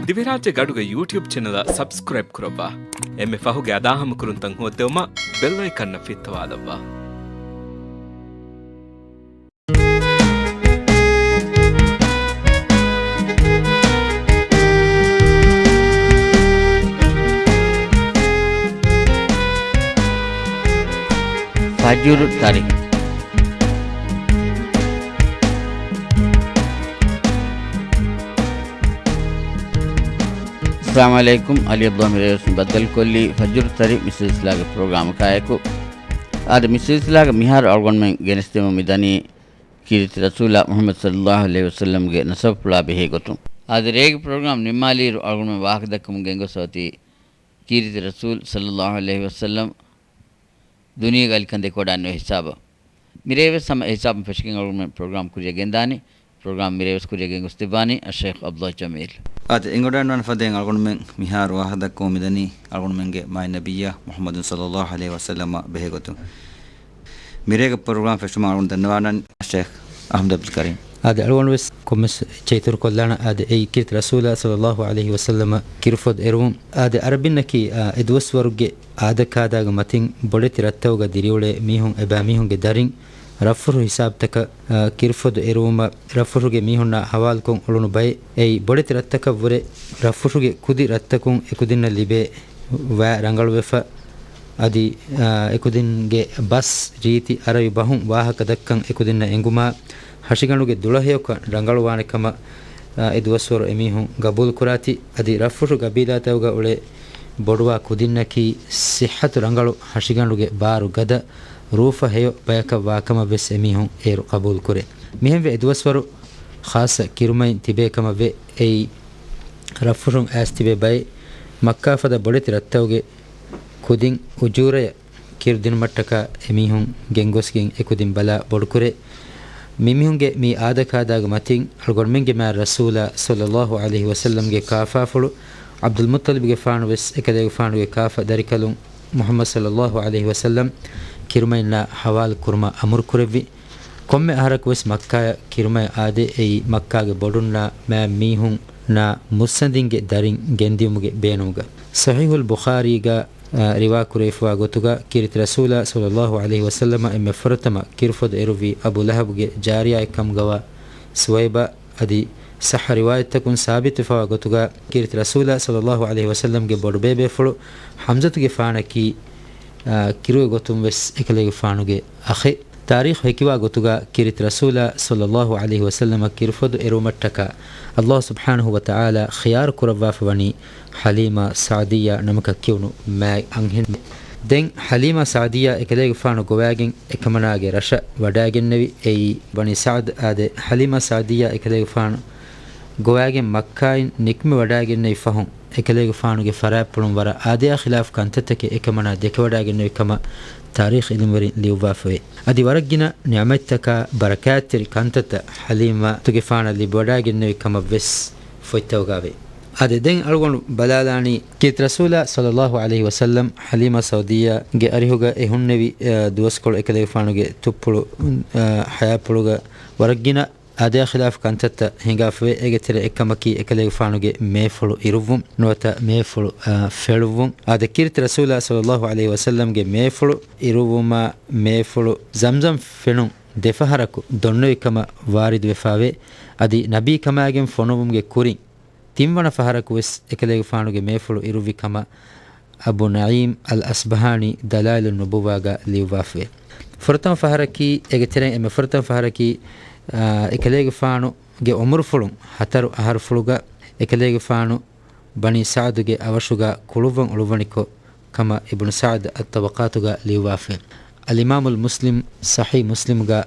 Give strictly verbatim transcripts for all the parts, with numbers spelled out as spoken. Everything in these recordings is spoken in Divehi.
ދިވެހިރާއްޖޭގެ އަޑުގެ ޔޫޓިއުބް ޗެނަލަށް ސަބްސްކްރައިބް ކުރައްވާ. އެންމެ ފަހުގެ އަދާހަމަކުރުންތައް ހޯއްދެވުމަށް ބެލް އައިކަންއަށް ފިއްތަވާލައްވާ. ފަޖުރު ތަރި. އައްސަލާމު ޢަލައިކުމް. ޢަލީ ޢަބްދުﷲ މިރޭވެސް ބައްދަލުކޮށްލީ ފަޖުރު ތަރި މި ސިލްސިލާގެ ޕްރޮގްރާމަކާއެކު. އާދެ، މި ސިލްސިލާގަ މިހާރު އަޅުގަނޑުމެން ގެނެސްދެމުން މިދަނީ ކީރިތި ރަސޫލާ މުޙައްމަދު ޞައްލައްލާހު ޢަލައިހި ވަސައްލަމްގެ ނަސަބުފުޅާ ބެހޭގޮތުން. އާދެ، ރޭގެ ޕްރޮގްރާމް ނިންމާލިއިރު އަޅުގަނޑުމެން ވާހަކަދައްކަމުން ގެންގޮސް އޮތީ ކީރިތި ރަސޫލް ޞައްލައްލާހު ޢަލައިހި ވަސައްލަމް ދުނިޔޭގަ އަލިކަން ދެކެވަޑައިގެންނެވި ހިސާބަށް. މިރޭވެސް ހަމަ އެހިސާބުން ފެށިގެން އަޅުގަނޑުމެން ޕްރޮގްރާމް ކުރިއަށް ގެންދާނީ. ޕްރޮގްރާމް މިރޭވެސް ކުރިއަށް ގެންގޮސްދެއްވާނީ އައްޝައިޚް ޢަބްދުﷲ ޖަމީލް. އާދެ، އެނގިވަޑައިގަންނަވާނެ ފަދައިން އަޅުގަނޑުމެން މިހާރު ވާހަކަދައްކަމުން މިދަނީ އަޅުގަނޑުމެންގެ މާތް ނަބިއްޔާ މުޙައްމަދު ޞައްލައްލާހު ޢަލައިހި ވަސައްލަމާ ބެހޭގޮތުން. މިރޭގެ ޕްރޮގްރާމް ފެށުމަށް އަޅުގަނޑު ދަންނަވާނަން އައްޝައިޚް އަޙްމަދު ޢަބްދުލް ކަރީމް. އާދެ، އަޅުގަނޑުވެސް ކޮންމެސް އެއްޗެއް އިތުރުކޮށްލާނަން. އާދެ، އެއީ ކީރިތި ރަސޫލާ ޞައްލައްލާހު ޢަލައިހި ވަސައްލަމަށް ކިރުފޮދު އެރުވުން. އާދެ، އަރަބިންނަކީ، އާ، އެދުވަސްވަރުގެ އާދަކާދާގެ މަތިން ބޮޑެތި ރަށްތަކުގަ ދިރިއުޅޭ މީހުން އެބައިމީހުންގެ ދަރިން ރަށްފުށު ހިސާބުތަކަށް، އާ، ކިރުފޮދު އެރުވުމަށް ރަށްފުށުގެ މީހުންނާ ހަވާލުކޮށް އުޅުނު ބައެއް. އެއީ ބޮޑެތި ރަށްތަކަށް ވުރެ ރަށްފުށުގެ ކުދި ރަށްތަކުން އެކުދިންނަށް ލިބޭ ވައި ރަނގަޅުވެފަ. އަދި، އާ، އެކުދިންގެ ބަސް ރީތި އަރަބި ބަހުން ވާހަކަ ދައްކަން އެކުދިންނަށް އެނގުމާ، ހަށިގަނޑުގެ ދުޅަހެޔޮކަން ރަނގަޅުވާނެ ކަމަށް، އާ، އެދުވަސްވަރު އެމީހުން ގަބޫލުކުރާތި. އަދި ރަށްފުށު ގަބީލާތަކުގަ އުޅޭ ބޮޑުވާ ކުދިންނަކީ ސިއްހަތު ރަނގަޅު، ހަށިގަނޑުގެ ބާރު ގަދަ، ރޫފަ ހެޔޮ ބަޔަކަށް ވާކަމަށް ވެސް އެމީހުން އޭރު ޤަބޫލުކުރޭ. މިހެންވެ އެދުވަސްވަރު ޚާއްޞަ ކިރުމައިން ތިބޭ ކަމަށް ވެ. އެއީ ރަށްފުށުން އައިސް ތިބޭ ބައެއް މައްކާ ފަދަ ބޮޑެތި ރަށްތަކުގެ ކުދިން އުޖޫރަޔަށް ކިރުދިނުމަށްޓަކާ އެމީހުން ގެންގޮސްގެން އެކުދިން ބަލާ ބޮޑުކުރޭ. މިމީހުންގެ މި އާދަކާދާގެ މަތިން އަޅުގަނޑުމެންގެ މާތް ރަސޫލާ ޞައްލައްލާހު ޢަލައިހި ވަސައްލަމްގެ ކާފާފުޅު ޢަބްދުލް މުއްޠަލިބްގެފާނު ވެސް އެކަލޭގެފާނުގެ ކާފަ ދަރިކަލުން މުޙައްމަދު ޞައްލައްލާހު ޢަލައިހި ވަސައްލަމް ކިރުމައިންނާ ހަވާލު ކުރުމަށް އަމުރު ކުރެއްވި. ކޮންމެ އަހަރަކު ވެސް މައްކާއަށް ކިރުމައި އާދޭ. އެއީ މައްކާގެ ބޮޑުންނާ މާތް މީހުންނާ މުއްސަނދިންގެ ދަރިން ގެންދިޔުމުގެ ބޭނުމުގަ. ޞަޙީޙުލް ބުޚާރީގަ، އާ، ރިވާ ކުރެވިފައިވާ ގޮތުގަ ކީރިތި ރަސޫލާ ޞައްލައްލާހު ޢަލައިހި ވަސައްލަމަށް އެންމެ ފުރަތަމަ ކިރުފޮދު އެރުއްވީ އަބޫ ލަހަބުގެ ޖާރިޔާއެއް ކަމުގަވާ ސުވައިބާ. އަދި ޞައްޙަ ރިވާޔަތްތަކުން ސާބިތުވެފައިވާ ގޮތުގަ ކީރިތި ރަސޫލާ ޞައްލައްލާހު ޢަލައިހި ވަސައްލަމްގެ ބޮޑުބޭބޭފުޅު ޙަމްޒަތުގެފާނަކީ، އާ، ކިރުވެ ގޮތުން ވެސް އެކަލޭގެފާނުގެ އަޚެއް. ތާރީޚު ހެކިވާ ގޮތުގަ ކީރިތި ރަސޫލާ ޞައްލައްލާހު ޢަލައިހި ވަސައްލަމަށް ކިރުފޮދު އެރުވުމަށްޓަކާ ﷲ ސުބްޙާނަހު ވަތަޢާލާ ޚިޔާރު ކުރައްވާފަ ވަނީ ޙަލީމާ ސަޢުދިއްޔާ ނަމަކަށް ކިޔުނު މާތް އަންހެން. ދެން ޙަލީމާ ސަޢުދިއްޔާ އެކަލޭގެފާނު ގޮވާގެން އެކަމަނާގެ ރަށަށް ވަޑާގެންނެވި. އެއީ ބަނީ ސަޢުދު. އާދެ، ޙަލީމާ ސަޢުދިއްޔާ އެކަލޭގެފާނު ގޮވާގެން މައްކާއިން ނިކުމެވަޑާގެންނެވި ފަހުން، އެކަލޭގެފާނުގެ ފަރާތްޕުޅުން ވަރަށް އާދަޔާ ޚިލާފު ކަންތައްތަކެއް އެކަމަނާ ދެކެވަޑާގެންނެވި ކަމަށް ތާރީޚު ޢިލްމުވެރިން ލިޔުއްވާފަވޭ. އަދި ވަރަށް ގިނަ ނިޢުމަތްތަކާ ބަރަކާތްތެރި ކަންތައްތައް ޙަލީމާތުގެފާނަށް ލިބިވަޑާގެންނެވި ކަމަށް ވެސް ފޮތްތަކުގައިވޭ. އާދެ، ދެން އަޅުގަނޑު ބަލާލާނީ، ކީރިތި ރަސޫލާ ޞައްލައްލާހު ޢަލައިހި ވަސައްލަމް ޙަލީމާ ސަޢުދިއްޔާގެ އަރިހުގަ އެ ހުންނެވި، އަ، ދުވަސްކޮޅު އެކަލޭގެފާނުގެ ތުއްޕުޅު، އަ، ޙަޔާތްޕުޅުގަ ވަރަށް ގިނަ އާދަޔާ ޚިލާފު ކަންތައްތައް ހިނގާފަވޭ. އޭގެ ތެރެއިން އެއްކަމަކީ އެކަލޭގެފާނުގެ މޭފުޅު އިރުއްވުން ނުވަތަ މޭފުޅު، އާ، ފެޅުއްވުން. އާދެ، ކީރިތި ރަސޫލާ ޞައްލައްލާހު ޢަލައިހި ވަސައްލަމްގެ މޭފުޅު އިރުއްވުމާ މޭފުޅު ޒަމްޒަމް ފެނުން ދެފަހަރަކު ދޮންނެވި ކަމަށް ވާރިދުވެފަވޭ. އަދި ނަބީ ކަމާގެން ފޮނުވުމުގެ ކުރިން ތިންވަނަ ފަހަރަކު ވެސް އެކަލޭގެފާނުގެ މޭފުޅު އިރުއްވި ކަމަށް އަބޫ ނަޢީމް އަލް އަޞްބަހާނީ ދަލާއިލުން ނުބުއްވާގަ ލިޔުއްވާފަވޭ. ފުރަތަމަ ފަހަރަކީ، އޭގެ ތެރެއިން އެންމެ ފުރަތަމަ ފަހަރަކީ، އާ، އެކަލޭގެފާނުގެ އުމުރުފުޅުން ހަތަރު އަހަރުފުޅުގަ އެކަލޭގެފާނު ބަނީ ސަޢުދުގެ އަވަށުގަ ކުޅުއްވަން އުޅުއްވަނިކޮށް ކަމަށް އިބްނު ސަޢުދު އައްޠަބަޤާތުގަ ލިޔުއްވާފަވޭ. އަލްއިމާމުލް މުސްލިމް ޞަޙީޙު މުސްލިމުގަ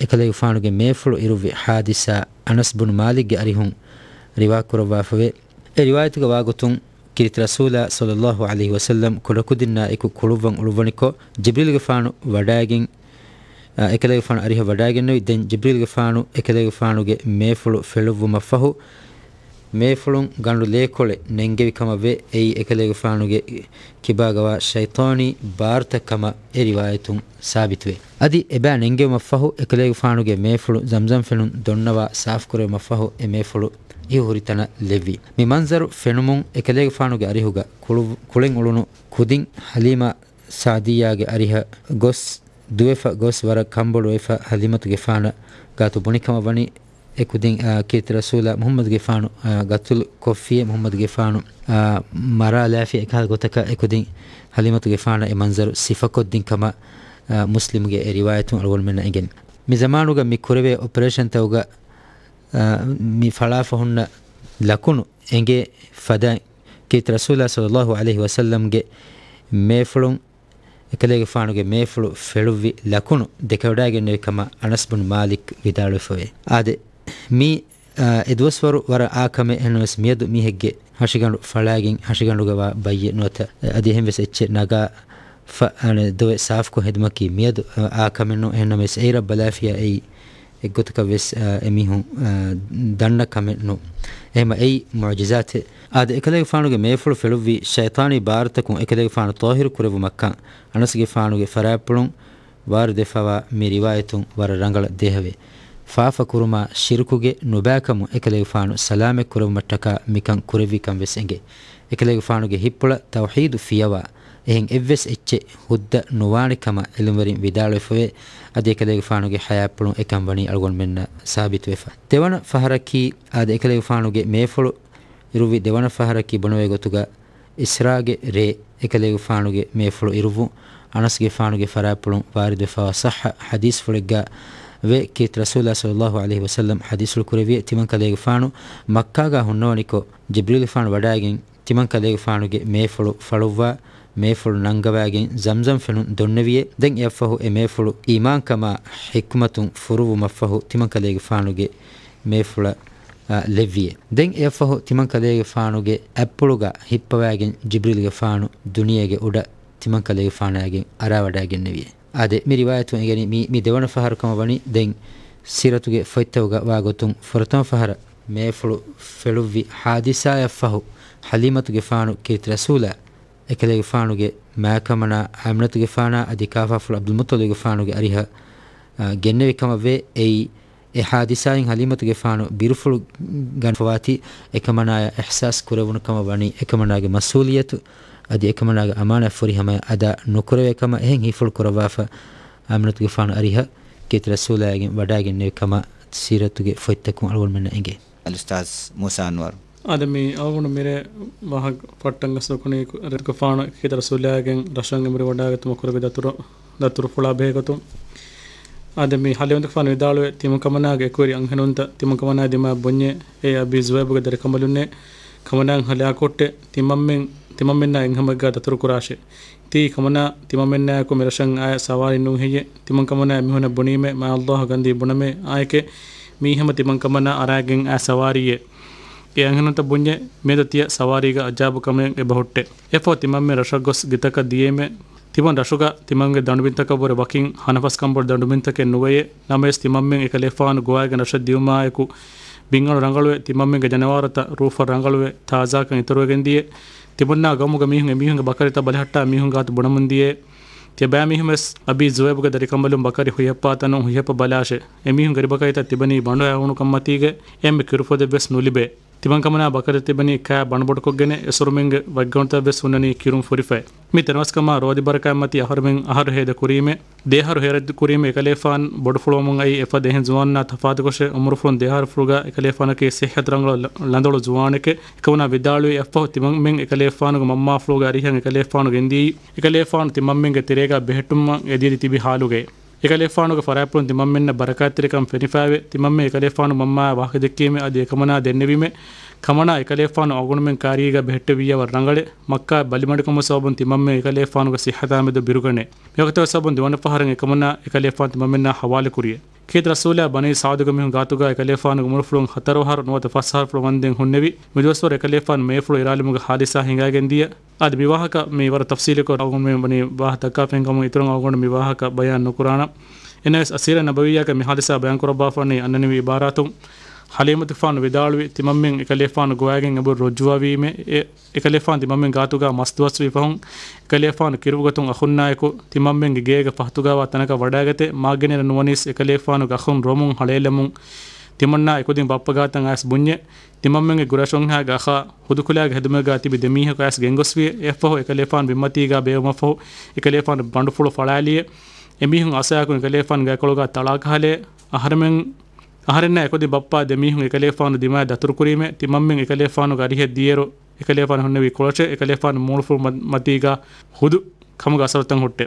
އެކަލޭގެފާނުގެ މޭފުޅު އިރުއްވި ޙާދިސާ އަނަސް ބުނު މާލިކްގެ އަރިހުން ރިވާ ކުރައްވާފަވޭ. އެ ރިވާޔަތުގަ ވާގޮތުން، ކީރިތި ރަސޫލާ ޞައްލައްލާހު ޢަލައިހި ވަސައްލަމް ކުޑަކުދިންނާ އެކު ކުޅުއްވަން އުޅުއްވަނިކޮށް، ޖިބްރީލްގެފާނު ވަޑާގެން، އާ، އެކަލޭގެފާނު އަރިހަށް ވަޑާގެންނެވި. ދެން ޖިބްރީލްގެފާނު އެކަލޭގެފާނުގެ މޭފުޅު ފެޅުއްވުމަށްފަހު، މޭފުޅުން ގަނޑު ލޭކޮޅެއް ނެންގެވި ކަމަށް ވޭ. އެއީ އެކަލޭގެފާނުގެ ކިބާގަވާ ޝައިޠާނީ ބާރުތައް ކަމަށް އެ ރިވާޔަތުން ސާބިތުވޭ. އަދި އެބާ ނެންގެވުމަށްފަހު އެކަލޭގެފާނުގެ މޭފުޅު ޒަމްޒަމް ފެނުން ދޮންނަވާ ސާފުކުރެވުމަށްފަހު އެ މޭފުޅު އިހު ހުރި ތަނަށް ލެއްވި. މި މަންޒަރު ފެނުމުން އެކަލޭގެފާނުގެ އަރިހުގަ ކުޅު-، ކުޅެން އުޅުނު ކުދިން ޙަލީމާ ސަޢުދިއްޔާގެ އަރިހަށް ގޮސް ދުވެފަ ގޮސް ވަރަށް ކަނބޮޑުވެފަ ޙަލީމަތުގެފާނަށް ގާތު ބުނި ކަމަށް ވަނީ. އެ ކުދިން، އާ، ކީރިތި ރަސޫލާ މުޙައްމަދުގެފާނު، އާ، ގަތުލު ކޮށްފިޔޭ، މުޙައްމަދުގެފާނު، އާ، މަރާލާފިޔޭ، އެކަހަލަ ގޮތަކަށް އެ ކުދިން ޙަލީމަތުގެފާނަށް އެ މަންޒަރު ސިފަކޮށްދިން ކަމަށް، އާ، މުސްލިމުގެ އެ ރިވާޔަތުން އަޅުގަނޑުމެންނަށް އެނގެން. މި ޒަމާނުގަ މި ކުރެވޭ އޮޕަރޭޝަންތަކުގަ، އާ، މި ފަޅާފަ ހުންނަ ލަކުނު އެނގޭ ފަދައިން، ކީރިތި ރަސޫލާ ޞައްލައްލާހު ޢަލައިހި ވަސައްލަމްގެ މޭފުޅުން، އެކަލޭގެފާނުގެ މޭފުޅު ފެޅުއްވި ލަކުނު ދެކެވަޑައިގެންނެވި ކަމަށް އަނަސް ބުން މާލިކް ވިދާޅުވެފަވޭ. އާދެ، މީ، އާ، އެ ދުވަސްވަރު ވަރަށް އާ ކަމެއް. އެހެންނަމަވެސް މިއަދު މީހެއްގެ ހަށިގަނޑު ފަޅާގެން ހަށިގަނޑުގަ ވާ ބައްޔެއް ނުވަތަ، އަދި އެހެންވެސް އެއްޗެއް ނަގާ ފަ-، އަނެ، ދޮވެ ސާފުކޮށް ހެދުމަކީ މިއަދު، އާ، އާ ކަމެއް ނޫން. އެހެންނަމަވެސް އެއިރަށް ބަލާފިޔާ އެއީ އެއްގޮތަކަށް ވެސް، އާ، އެމީހުން، އާ، ދަންނަ ކަމެއް ނޫން. އެހެމަ އެއީ މުޢުޖިޒާތެއް. އާދެ، އެކަލޭގެފާނުގެ މޭފުޅު ފެޅުއްވި ޝައިޠާނީ ބާރުތަކުން އެކަލޭގެފާނު ޠާހިރު ކުރެއްވުމަށްކަން އަނަސްގެފާނުގެ ފަރާތްޕުޅުން ވާރިދުވެފަވާ މި ރިވާޔަތުން ވަރަށް ރަނގަޅަށް ދޭހަވޭ. ފާފަ ކުރުމާ ޝިރުކުގެ ނުބައިކަމުން އެކަލޭގެފާނު ސަލާމަތް ކުރެއްވުމަށްޓަކާ މިކަން ކުރެއްވި ކަން ވެސް އެނގޭ. އެކަލޭގެފާނުގެ ހިތްޕުޅަށް ތައުޙީދު ފިޔަވާ އެހެން އެއްވެސް އެއްޗެއް ހުއްދަ ނުވާނެ ކަމަށް ޢިލްމުވެރިން ވިދާޅުވެފަވޭ. އަދި އެކަލޭގެފާނުގެ ޙަޔާތްޕުޅުން އެކަން ވަނީ އަޅުގަނޑުމެންނަށް ސާބިތުވެފަ. ދެވަނަ ފަހަރަކީ، އާދެ، އެކަލޭގެފާނުގެ މޭފުޅު އިރުއްވި ދެވަނަ ފަހަރަކީ ބުނެވޭ ގޮތުގަ އިސްރާގެ ރޭ އެކަލޭގެފާނުގެ މޭފުޅު އިރުއްވުން އަނަސްގެފާނުގެ ފަރާތްޕުޅުން ވާރިދުވެފަވާ ޞައްޙަ ޙަދީޘްފުޅެއްގަ ވޭ. ކީރިތި ރަސޫލާ ޞައްލައްލާހު ޢަލައިހި ވަސައްލަމް ޙަދީޘްފުޅު ކުރެއްވިއޭ، ތިމަން ކަލޭގެފާނު މައްކާގަ ހުންނަވަނިކޮށް، ޖިބްރީލުފާނު ވަޑައިގެން ތިމަން ކަލޭގެފާނުގެ މޭފުޅު ފަޅުއްވާ، މޭފުޅު ނަންގަވާގެން ޒަމްޒަމް ފެނުން ދޮންނެވިއޭ. ދެން އެއަށްފަހު އެ މޭފުޅު އީމާންކަމާ ޙިކްމަތުން ފުރުއްވުމަށްފަހު ތިމަން ކަލޭގެފާނުގެ މޭފުޅަށް، އަ، ލެއްވިއޭ. ދެން އެއަށްފަހު ތިމަން ކަލޭގެފާނުގެ އަތްޕުޅުގަ ހިއްޕަވާގެން ޖިބްރީލްގެފާނު ދުނިޔޭގެ އުޑަށް ތިމަން ކަލޭގެފާނާގެން އަރާވަޑައިގެންނެވިއޭ. އާދެ، މި ރިވާޔަތުން އެނގެނީ މީ، މީ ދެވަނަ ފަހަރު ކަމަށް ވަނީ. ދެން ސީރަތުގެ ފޮތްތަކުގަ ވާ ގޮތުން ފުރަތަމަ ފަހަރަށް މޭފުޅު ފެޅުއްވި ޙާދިސާއަށްފަހު ޙަލީމަތުގެފާނު ކީރިތި ރަސޫލާ އެކަލޭގެފާނުގެ މާކަމަނާ އާމިނަތުގެފާނާ އަދި ކާފާފުޅު ޢަބްދުލް މުއްޠަލިބުގެފާނުގެ އަރިހަށް، އާ، ގެންނެވި ކަމަށް ވޭ. އެއީ، އެ ޙާދިސާއިން ޙަލީމަތުގެފާނު ބިރުފުޅު ގަނެފަވާތީ، އެކަމަނާޔަށް އިޙްސާސް ކުރެވުނު ކަމަށް ވަނީ، އެކަމަނާގެ މަސްއޫލިއްޔަތު އަދި އެކަމަނާގެ އަމާނާތް ފުރިހަމަޔަށް އަދާ ނުކުރެވޭ ކަމަށް. އެހެން ހިފުޅު ކުރައްވާފަ، އާމިނަތުގެފާނު އަރިހަށް ކީރިތި ރަސޫލާއިގެން ވަޑައިގެންނެވި ކަމަށް ސީރަތުގެ ފޮތްތަކުން އަޅުގަނޑުމެންނަށް އެނގޭ. އަލްއުސްތާޛް މޫސާ އަންވަރު. އާދެ، މި އަޅުގަނޑު މިރޭ ވާހަކަ ފައްޓަން ގަސް ދައްކަނީ ރަސޫލާގެން ރަށަށް އެނބުރި ވަޑައިގަތުމަށް ކުރެއްވި ދަތުރު، ދަތުރުފުޅާ ބެހޭ ގޮތުން. އާދެ، މި ޙަލީމަތުގެފާނު ވިދާޅުވޭ، ތިމަންކަމަނާގެ އެކުވެރި އަންހެނުންތައް ތިމަންކަމަނާ ދިމާއަށް ބުންޏޭ، އޭ އަބީ ޒުވައިބުގެ ދަރިކަނބަލުންނޭ، ކަމަނާއަށް ހަލާކު ހުއްޓޭ، ތިމަންމެން، ތިމަންމެންނާ އެންހެމެއްގާ ދަތުރު ކުރާށޭ. ތީ ކަމަނާ ތިމަންމެންނާއެކު މިރަށަށް އާޔަށް ސަވާރީ ނޫން ހެއްޔޭ؟ ތިމަންކަމަނާ އެމީހުންނަށް ބުނީމޭ، މާ ﷲ ގަންދީ ބުނަމޭ، އާނއެކޭ، މީ ހަމަ ތިމަންކަމަނާ އަރާގެން އާ ސަވާރީއޭ. އެ އަންހެނުންތައް ބުންޏޭ، މިއަދު ތިޔަ ސަވާރީގަ އަޖާބު ކަމެއް އެބަހުއްޓޭ. އެއަށްފަހު ތިމަންމެން ރަށަށް ގޮސް ގިތަކަށް ދިޔައީމޭ. ތިމަން ރަށުގަ ތިމަންގެ ދަނޑުބިންތަކަށްވުރެ ވަކިން ހަނަފަސް ކަނބޮޑު ދަނޑުބިންތަކެއް ނުވެޔޭ. ނަމަވެސް ތިމަންމެން އެކަލޭފާނު ގޮވައިގެން ރަށަށް ދިޔުމާއެކު، ބިންއަޅު ރަނގަޅުވެ، ތިމަންމެންގެ ޖަނަވާރުތައް ރޫފަށް ރަނގަޅުވެ، ތާޒާކަން އިތުރުވެގެން ދިޔަ. ތިމަންނާ ގައުމުގެ މީހުން އެމީހުންގެ ބަކަރިތައް ބަލަހައްޓާ މީހުން ގާތު ބުނަމުން ދިޔައޭ. ތިޔަބައިމީހުންވެސް އަބީ ޒުވައިބުގެ ދަރިކަނބަލުން ބަކަރި ހުއްޔައްޕާ ތަނުން ހުއްޔައްޕަ ބަލާށޭ. އެމީހުން ވެރިބަކަރިތައް ތިބެނީ ބަނޑު ހައިވަނުކަންމަތީގަ، އެންމެ ކިރުފޮދެއްވެސް ނުލިބޭ. ތިމަންކަމަނާ ބަކަރި ތިބެނީ ކާ ބަނޑުބޮޑުކޮށްގެނެ، އެސޮރުމެންގެ ވަތްގަނޑުތައްވެސް ހުންނަނީ ކިރުން ފުރިފައި. މި ތަނަވަސްކަމާ ރޯދި ބަރަކާތްމަތީ އަހަރުމެން އަހަރު ހޭދަ ކުރީމެ، ދެއަހަރު ހޭދަ ކުރީމެ އެކަލޭފާން ބޮޑުފުޅުވަމުން އައީ. އެފަދަ އެހެން ޒުވާންނާ ތަފާތުކޮށެ، އުމުރުފުޅުން ދެއަހަރުފުޅުގަ އެކަލޭފާނަކީ ޞިއްޙަތު ރަނގަޅު ލަ-، ލަނދަޅު ޒުވާނެކެ. އެކަމަނާ ވިދާޅުވީ، އެއަށްފަހު ތިމަންމެން އެކަލޭފާނުގެ މަންމާފުޅުގެ އަރިހަށް އެކަލޭފާނު ގެންދިޔީ. އެކަލޭފާނު ތިމަންމެންގެ ތެރޭގަ ބެހެއްޓުމަށް އެދިޔަދީ ތިބި ހާލުގައި. އެކަލޭފާނުގެ ފަރާތްޕުޅުން ތިމަންމެންނަށް ބަރަކާތްތެރިކަން ފެނިފައިވެ، ތިމަންމެން އެކަލޭފާނު މަންމާއާ ވާހަކަ ދެއްކީމެ އަދި އެކަމަނާ ދެންނެވީމެ، ކަމަނާ އެކަލޭފާނު އަޅުގަނޑުމެން ކާރީގަ ބެހެއްޓެވިއްޔާ ވަރަށް ރަނގަޅޭ، މައްކާ ބަލިމަޑުކަމުގެ ސަބަބުން ތިމަންމެން އެކަލޭފާނުގެ ޞިއްޙަތާމެދު ބިރުގަނޭ. މިވަގުތުގެ ސަބަބުން ދެވަނަ ފަހަރަށް އެކަމަނާ އެކަލޭފާނު ތިމަންމެންނާ ހަވާލު ކުރިޔޭ. ކީރިތި ރަސޫލާ ބަނީ ސަޢުދުގެ މީހުން ގާތުގަ އެކަލޭފާނުގެ އުމުރުފުޅުން ހަތަރު އަހަރު ނުވަތަ ފަސް އަހަރުފުޅު ވަންދެން ހުންނެވި. މިދުވަސްވަރު އެކަލޭފާނު މޭފުޅު އިރާލުމުގެ ހާދިސާ ހިނގައިގެން ދިޔަ. އަދި މިވާހަކަ މި ވަރަށް ތަފްސީލުކޮށް އަޅުގަނޑުމެން ވަނީ ވާހަކަ ދައްކާފައިން ކަމުން އިތުރަށް އަޅުގަނޑު މި ވާހަކަ ބަޔާން ނުކުރާނަން. އެނަވެސް އަސީރަ ނަބަވިއްޔާގެ މި ހާދިސާ ބަޔާންކުރައްވާފަ ވަނީ އަންނަނިވި އިބާރާތުން. ޙަލީމަތުގެފާނު ވިދާޅުވި، ތިމަންމެން އެކަލޭފާނު ގޮވައިގެން އެބަހުރި ރުޖުވަވީމޭ. އެ، އެކަލޭފާނު ތިމަންމެން ގާތުގަ މަސްދުވަސްވީ ފަހުން، އެކަލޭފާނު ކިރުވިގޮތުން އަޚުންނާއެކު ތިމަންމެންގެ ގޭގެ ފަހަތުގަވާ ތަނަކަށް ވަޑައިގަތެ، މާގިނައިރަށް ނުވަނީސް އެކަލޭފާނުގެ އަޚުން ރޮމުން ހަޅޭލަމުން، ތިމަންނާ އެކުދިން ބައްޕަގާތަށް އައިސް ބުންޏެ، ތިމަންމެންގެ ގުރަށުންހާގެ އަޚާ ހުދުކުލައިގެ ހެދުމެއްގާ ތިބި ދެމީހަކު އައިސް ގެންގޮސްވިއެ. އެއަށްފަހު އެކަލޭފާނު ބިންމަތީގާ ބޭއްވުމަށްފަހު، އެކަލޭފާނު ބަނޑުފުޅު ފަޅާލިއެ. އެމީހުން އަސައާކުން އެކަލޭފާނު ގައިކޮޅުގާ ތަޅާކަހަލެ. އަހަރެމެން، އަހަރެންނާ އެކުދިން ބައްޕާ ދެމީހުން އެކަލޭފާނު ދިމާއަށް ދަތުރުކުރީމެ. ތިމަންމެން އެކަލޭފާނުގެ އަރިހަށް ދިޔައިރު، އެކަލޭފާނު ހުންނެވީ ކުޅަށެ. އެކަލޭފާނު މޫނުފުޅު މަ-، މަތީގާ ހުދު ކަމުގެ އަސަރުތައް ހުއްޓެ.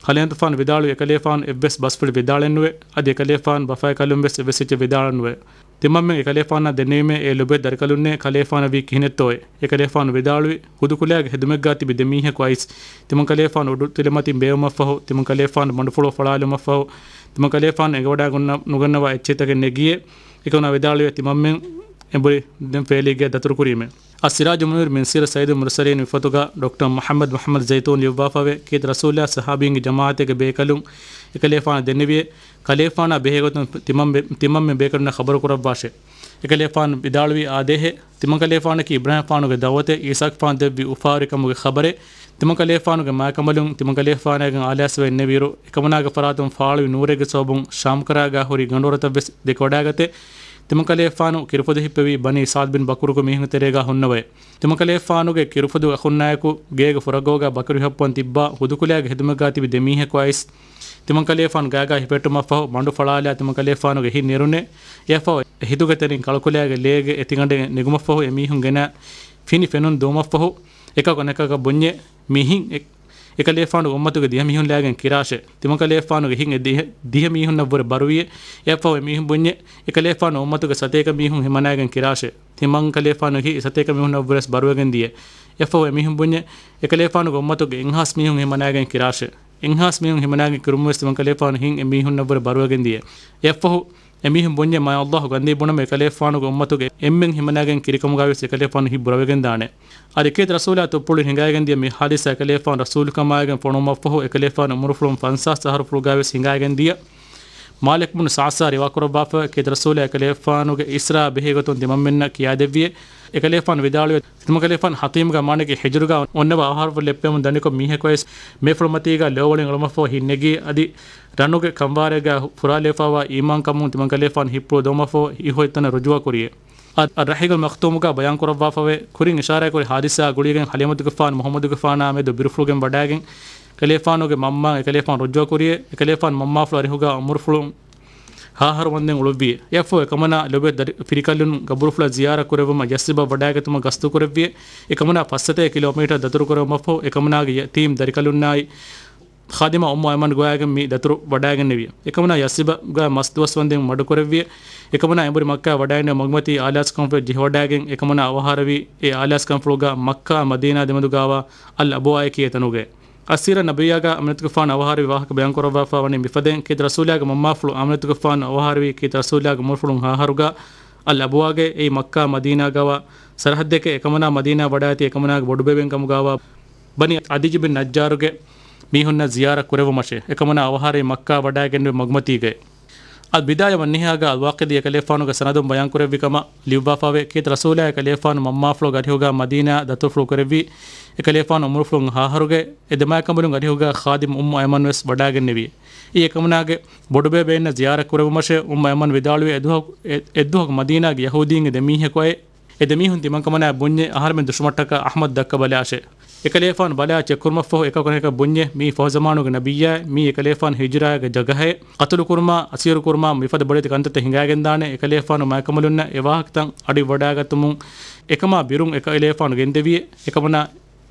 ޙަލީމަތުގެފާނު ވިދާޅުވި، އެކަލޭފާނު އެއްވެސް ބަސްފުޅި ވިދާޅެއްނުވެ. އަދި އެކަލޭފާނު ބަފައިކަލުން ވެސް އެއްވެސް އެއްޗެއް ވިދާޅެއްނުވެ. ތިމަންމެން އެކަލޭފާނާ ދެންނެވީމޭ، އޭ ލޮބުވެތި ދަރިކަލުންނޭ، ކަލޭފާނަށް ވީ ކިހިނެއްތޯއޭ؟ އެކަލޭފާނު ވިދާޅުވި، ހުދުކުލައިގެ ހެދުމެއްގާ ތިބި ދެމީހަކު އައިސް، ތިމަންކަލޭފާނު އުޑުތެލެމަތިން ބޭއްވުމަށްފަހު، ތިމަންކަލޭފާނު ބަނޑުފުޅު ފަޅާލުމަށްފަހު، ތިމަންކަލޭފާނު އެނގިވަޑައިގަންނަ-، ނުގަންނަވާ އެއްޗެއްތަކެއް ނެގިއޭ. އެކަމަނާ ވިދާޅުވި، ތިމަންމެން އެނބުރި ދެން ފޭލީގެ ދަތުރުކުރީމޭ. އައްސިރާޖު މުނީރު މިން ސީރަތް ސައްޔިދުލް މުރްސަލީން މި ފޮތުގަ ޑޮކްޓަރ މުޙައްމަދު މުޙައްމަދު ޒައިތޫން ލިޔުއްވާފަވޭ، ކީރިތި ރަސޫލާ ޞަޙާބީންގެ ޖަމާޢަތެއްގެ ބޭކަލުން އެކަލޭފާނަށް ދެންނެވިއޭ، ކަލޭފާނާ ބެހޭގޮތުން ތިމަން ބެ-، ތިމަންމެން ބޭކަލުންނަށް ޚަބަރު ކުރައްވާށޭ. އެކަލޭފާނު ވިދާޅުވީ އާދޭހޭ، ތިމަންކަލޭފާނަކީ އިބްރާހީމްފާނުގެ ދަޢުވަތެއް، ޢީސާގެފާނު ދެއްވި އުފާވެރިކަމުގެ ޚަބަރެއް. ތިމަންކަލޭފާނުގެ މާކަނބަލުން ތިމަންކަލޭފާނާގެން އާލާސްވެ އިންނެވިއިރު، އެކަމަނާގެ ފަރާތުން ފާޅުވި ނޫރެއްގެ ސަބަބުން ޝާމްކަރައިގާ ހުރި ގަނޑުވަރުތައްވެސް ދެކެވަޑައިގަތެ. ތިމަންކަލޭފާނު ކިރުފޮދު ހިއްޕެވީ ބަނީ ސަޢްދު ބިން ބަކުރުގެ މީހުންގެ ތެރޭގާ ހުންނަވައޭ. ތިމަންކަލޭފާނުގެ ކިރުފޮދު އަޚުންނާއެކު ގޭގެ ފުރަގޯގާ ބަކަރު ހިއްޕަވަން ތިއްބާ ހުދުކުލައިގެ ހެދުމެއްގާ ތިބި ދެމީހަކު އައިސް، ތިމަންކަލޭފާނު ގާގާ ހިފެއްޓުމަށްފަހު ބަނޑު ފަޅާލާ ތިމަންކަލޭފާނުގެ ހިތް ނެރުނެ. އެއަށްފަހު އެ ހިތުގެ ތެރެއިން ކަޅުކުލައިގެ ލޭގެ އެތިގަނޑެއް ނެގުމަށްފަހު އެމީހުން ގެނައި ފިނި ފެނުން ދުވުމަށްފަހު އެކަކު އަނެކަކަށް ބުންޏެ، މި ހިތް އެ-، އެކަލޭފާނުގެ އުއްމަތުގެ ދިހަ މީހުން ލާގެން ކިރާށޭ. ތިމަންކަލޭފާނުގެ ހިތް އެ ދިހަ، ދިހަ މީހުންނަށްވުރެ ބަރުވިއެ. އެއަށްފަހު އެމީހުން ބުންޏެ، އެކަލޭފާނު އުއްމަތުގެ ސަތޭކަ މީހުން ހިމަނައިގެން ކިރާށޭ. ތިމަންކަލޭފާނުގެ ހިތް އެ ސަތޭކަ މީހުންނަށްވުރެސް ބަރުވެގެން ދިޔަ. އެއަށްފަހު އެމީހުން ބުންޏެ، އެކަލޭފާނުގެ އުއްމަތުގެ އެއްހާސް މީހުން ހިމަނައިގެން ކިރާށޭ. އެއްހާސް މީހުން ހިމަނައިގެން ކިރުމުންވެސް ތިމަންކަލޭފާނު ހިތް އެމީހުންނަށްވުރެ ބަރުވެގެން ދިޔަ. އެއަށްފަހު އެމީހުން ބުންޏެ، މާތް ﷲ ގަންދީ ބުނަމު އެކަލޭފާނުގެ އުއްމަތުގެ އެންމެން ހިމަނައިގެން ކިރިކަމުގައިވެސް އެކަލޭފާނު ހިތް ބުރަވެގެން ދާނެ. އަދި ކީރިތި ރަސޫލާ ތުއްޕުޅު ހިނގައިގެން ދިޔަ މި ޙާދިސާ އެކަލޭފާނު ރަސޫލުކަމާއިގެން ފޮނުވުމަށްފަހު އެކަލޭފާނު އުމުރުފުޅުން ފަންސާސް އަހަރުފުޅުގައިވެސް ހިނގައިގެން ދިޔަ. މާލިކް ބުނު ސަޢްސާ ރިވާކުރައްވާފަ، ކީރިތި ރަސޫލާ އެކަލޭފާނުގެ އިސްރާ ބެހޭގޮތުން ތިމަންމެންނަށް ކިޔާދެއްވިއޭ. އެކަލޭފާނު ވިދާޅުވި، ތިމަންކަލޭފާނު ޙަތީމްގާ މާނައަކީ ހިޖުރުގާ އޮންނަވާ އަހަރުފުޅު ލެއްޕެމުން ދަނިކޮށް މީހަކުވެސް މޭފުޅުމަތީގާ ލޯވަޅިން އުޅުމަށްފަހު ހިތް ނެގި އަދި ރަނުގެ ކަންވާރޭގާ ފުރާލެވިފައިވާ އީމާންކަމުން ތިމަންކަލޭފާނު ހިތްޕުޅު ދެވުމަށްފަހު އިހުވައިތަނަށް ރުޖޫޢަ ކުރިއޭ. އަ، އައްރަޙީޤުލް މަޚްތޫމުގާ ބަޔާންކުރައްވާފަވޭ، ކުރިން އިޝާރާތްކުރި ޙާދިސާއާ ގުޅިގެން ޙަލީމަތުގެފާނު މުޙައްމަދުގެފާނާ މެދު ބިރުފުޅުގެން ވަޑައިގެން ކަލޭފާނުގެ މަންމާ އެކަލޭފާނު ރުޖޫޢަ ކުރިއޭ. އެކަލޭފާނު މަންމާފުޅު އަރިހުގާ އުމުރުފުޅުން ހަ އަހަރު ވަންދެން އުޅުއްވިއޭ. އެއަށްފަހު އެކަމަނާ ލޮބުވެތި ދަރި-، ފިރިކަލުން ގަބުރުފުޅަށް ޒިޔާރަތް ކުރެއްވުމަށް ޔަސްރިބަށް ވަޑައިގަތުމަށް ގަސްތު ކުރެއްވިއޭ. އެކަމަނާ ފައްސަތޭކަ ކިލޯމީޓަރ ދަތުރު ކުރެއްވުމަށްފަހު އެކަމަނާގެ ޔަތީމް ދަރިކަލުންނާއި ޚާދިމާ އުއްމު އައިމަން ގޮވައިގެން މި ދަތުރު ވަޑައިގެންނެވިއޭ. އެކަމަނާ ޔަސްރިބަގާ މަސް ދުވަސް ވަންދެން މަޑުކުރެއްވިއޭ. އެކަމަނާ އެނބުރި މައްކާ ވަޑައިގެންނެވި މަގުމަތީ އާލާސްކަންފުޅަށް ޖެހިވަޑައިގެން އެކަމަނާ އަވަހާރަވީ އެ އާލާސްކަންފުޅުގާ މައްކާ މަދީނާ ދެމެދުގާވާ އަލް އަބުވާއޭ ކިޔޭ ތަނުގައި. އައްސީރަތް ނަބަވިއްޔާގާ އާމިނަތުގެފާނު އަވަހާރަވި ވާހަކަ ބަޔާންކުރައްވާފަ ވަނީ މިފަދައިން، ކީރިތި ރަސޫލާގެ މަންމާފުޅު އާމިނަތުގެފާނު އަވަހާރަވީ ކީރިތި ރަސޫލާގެ އުމުރުފުޅުން ހަ އަހަރުގާ އަލް އަބުވާގައި، އެއީ މައްކާ މަދީނާގާވާ ސަރަހައްދެކޭ. އެކަމަނާ މަދީނާ ވަޑައިގަތީ އެކަމަނާގެ ބޮޑުބޭބެއިން ކަމުގާވާ ބަނީ ޢަދިއްޔު ބިން ނައްޖާރުގެ މީހުންނަށް ޒިޔާރަތް ކުރެއްވުމަށޭ. އެކަމަނާ އަވަހާރަވީ މައްކާ ވަޑައިގެންނެވި މަގުމަތީގައި. އަލް ބިދާޔާ ވައްނިހާޔާގާ އަލްވާޤިދީ އެކަލޭފާނުގެ ސަނަދުން ބަޔާންކުރެއްވި ކަމަށް ލިޔުއްވާފަވޭ، ކީރިތި ރަސޫލާ އެކަލޭފާނު މަންމާފުޅުގެ އަރިހުގާ މަދީނާއަށް ދަތުރުފުޅު ކުރެއްވީ. އެކަލޭފާނު އުމުރުފުޅުން ހަ އަހަރުގައި އެ ދެމާކަނބަލުން އަރިހުގާ ޚާދިމް އުއްމު އައިމަން ވެސް ވަޑައިގެންނެވި. އެއީ އެކަމަނާގެ ބޮޑުބޭބެއިންނަށް ޒިޔާރަތް ކުރެއްވުމަށޭ. އުއްމު އައިމަން ވިދާޅުވީ، އެދުވަހަކު، އެ، އެއްދުވަހަކު މަދީނާގެ ޔަހޫދީންގެ ދެމީހަކު އައި، އެ ދެމީހުން ތިމަންކަމަނާ ބުންޏެ، އަހަރެމެން ދުށުމަށްޓަކާ އަޙްމަދު ދައްކަބަލާށޭ. އެކަލޭފާނު ބަލާ ޗެކްކުރުމަށްފަހު އެކަކު އަނެކަކަށް ބުންޏެ، މީ ފަހުޒަމާނުގެ ނަބިއްޔާ، މީ އެކަލޭފާނު ހިޖުރާގެ ޖަގަހައެއް. ޤަތުލުކުރުމާ، އަސީރުކުރުމާ، މިފަދަ ބޮޑެތި ކަންތައްތައް ހިނގައިގެންދާނެ. އެކަލޭފާނު މާކަމަލުންނަށް އެވާހަކަތައް އަޑިވަޑާގަތުމުން އެކަމާ ބިރުން އެކަލޭފާނު ގެންދެވިއެ. އެކަމަނާ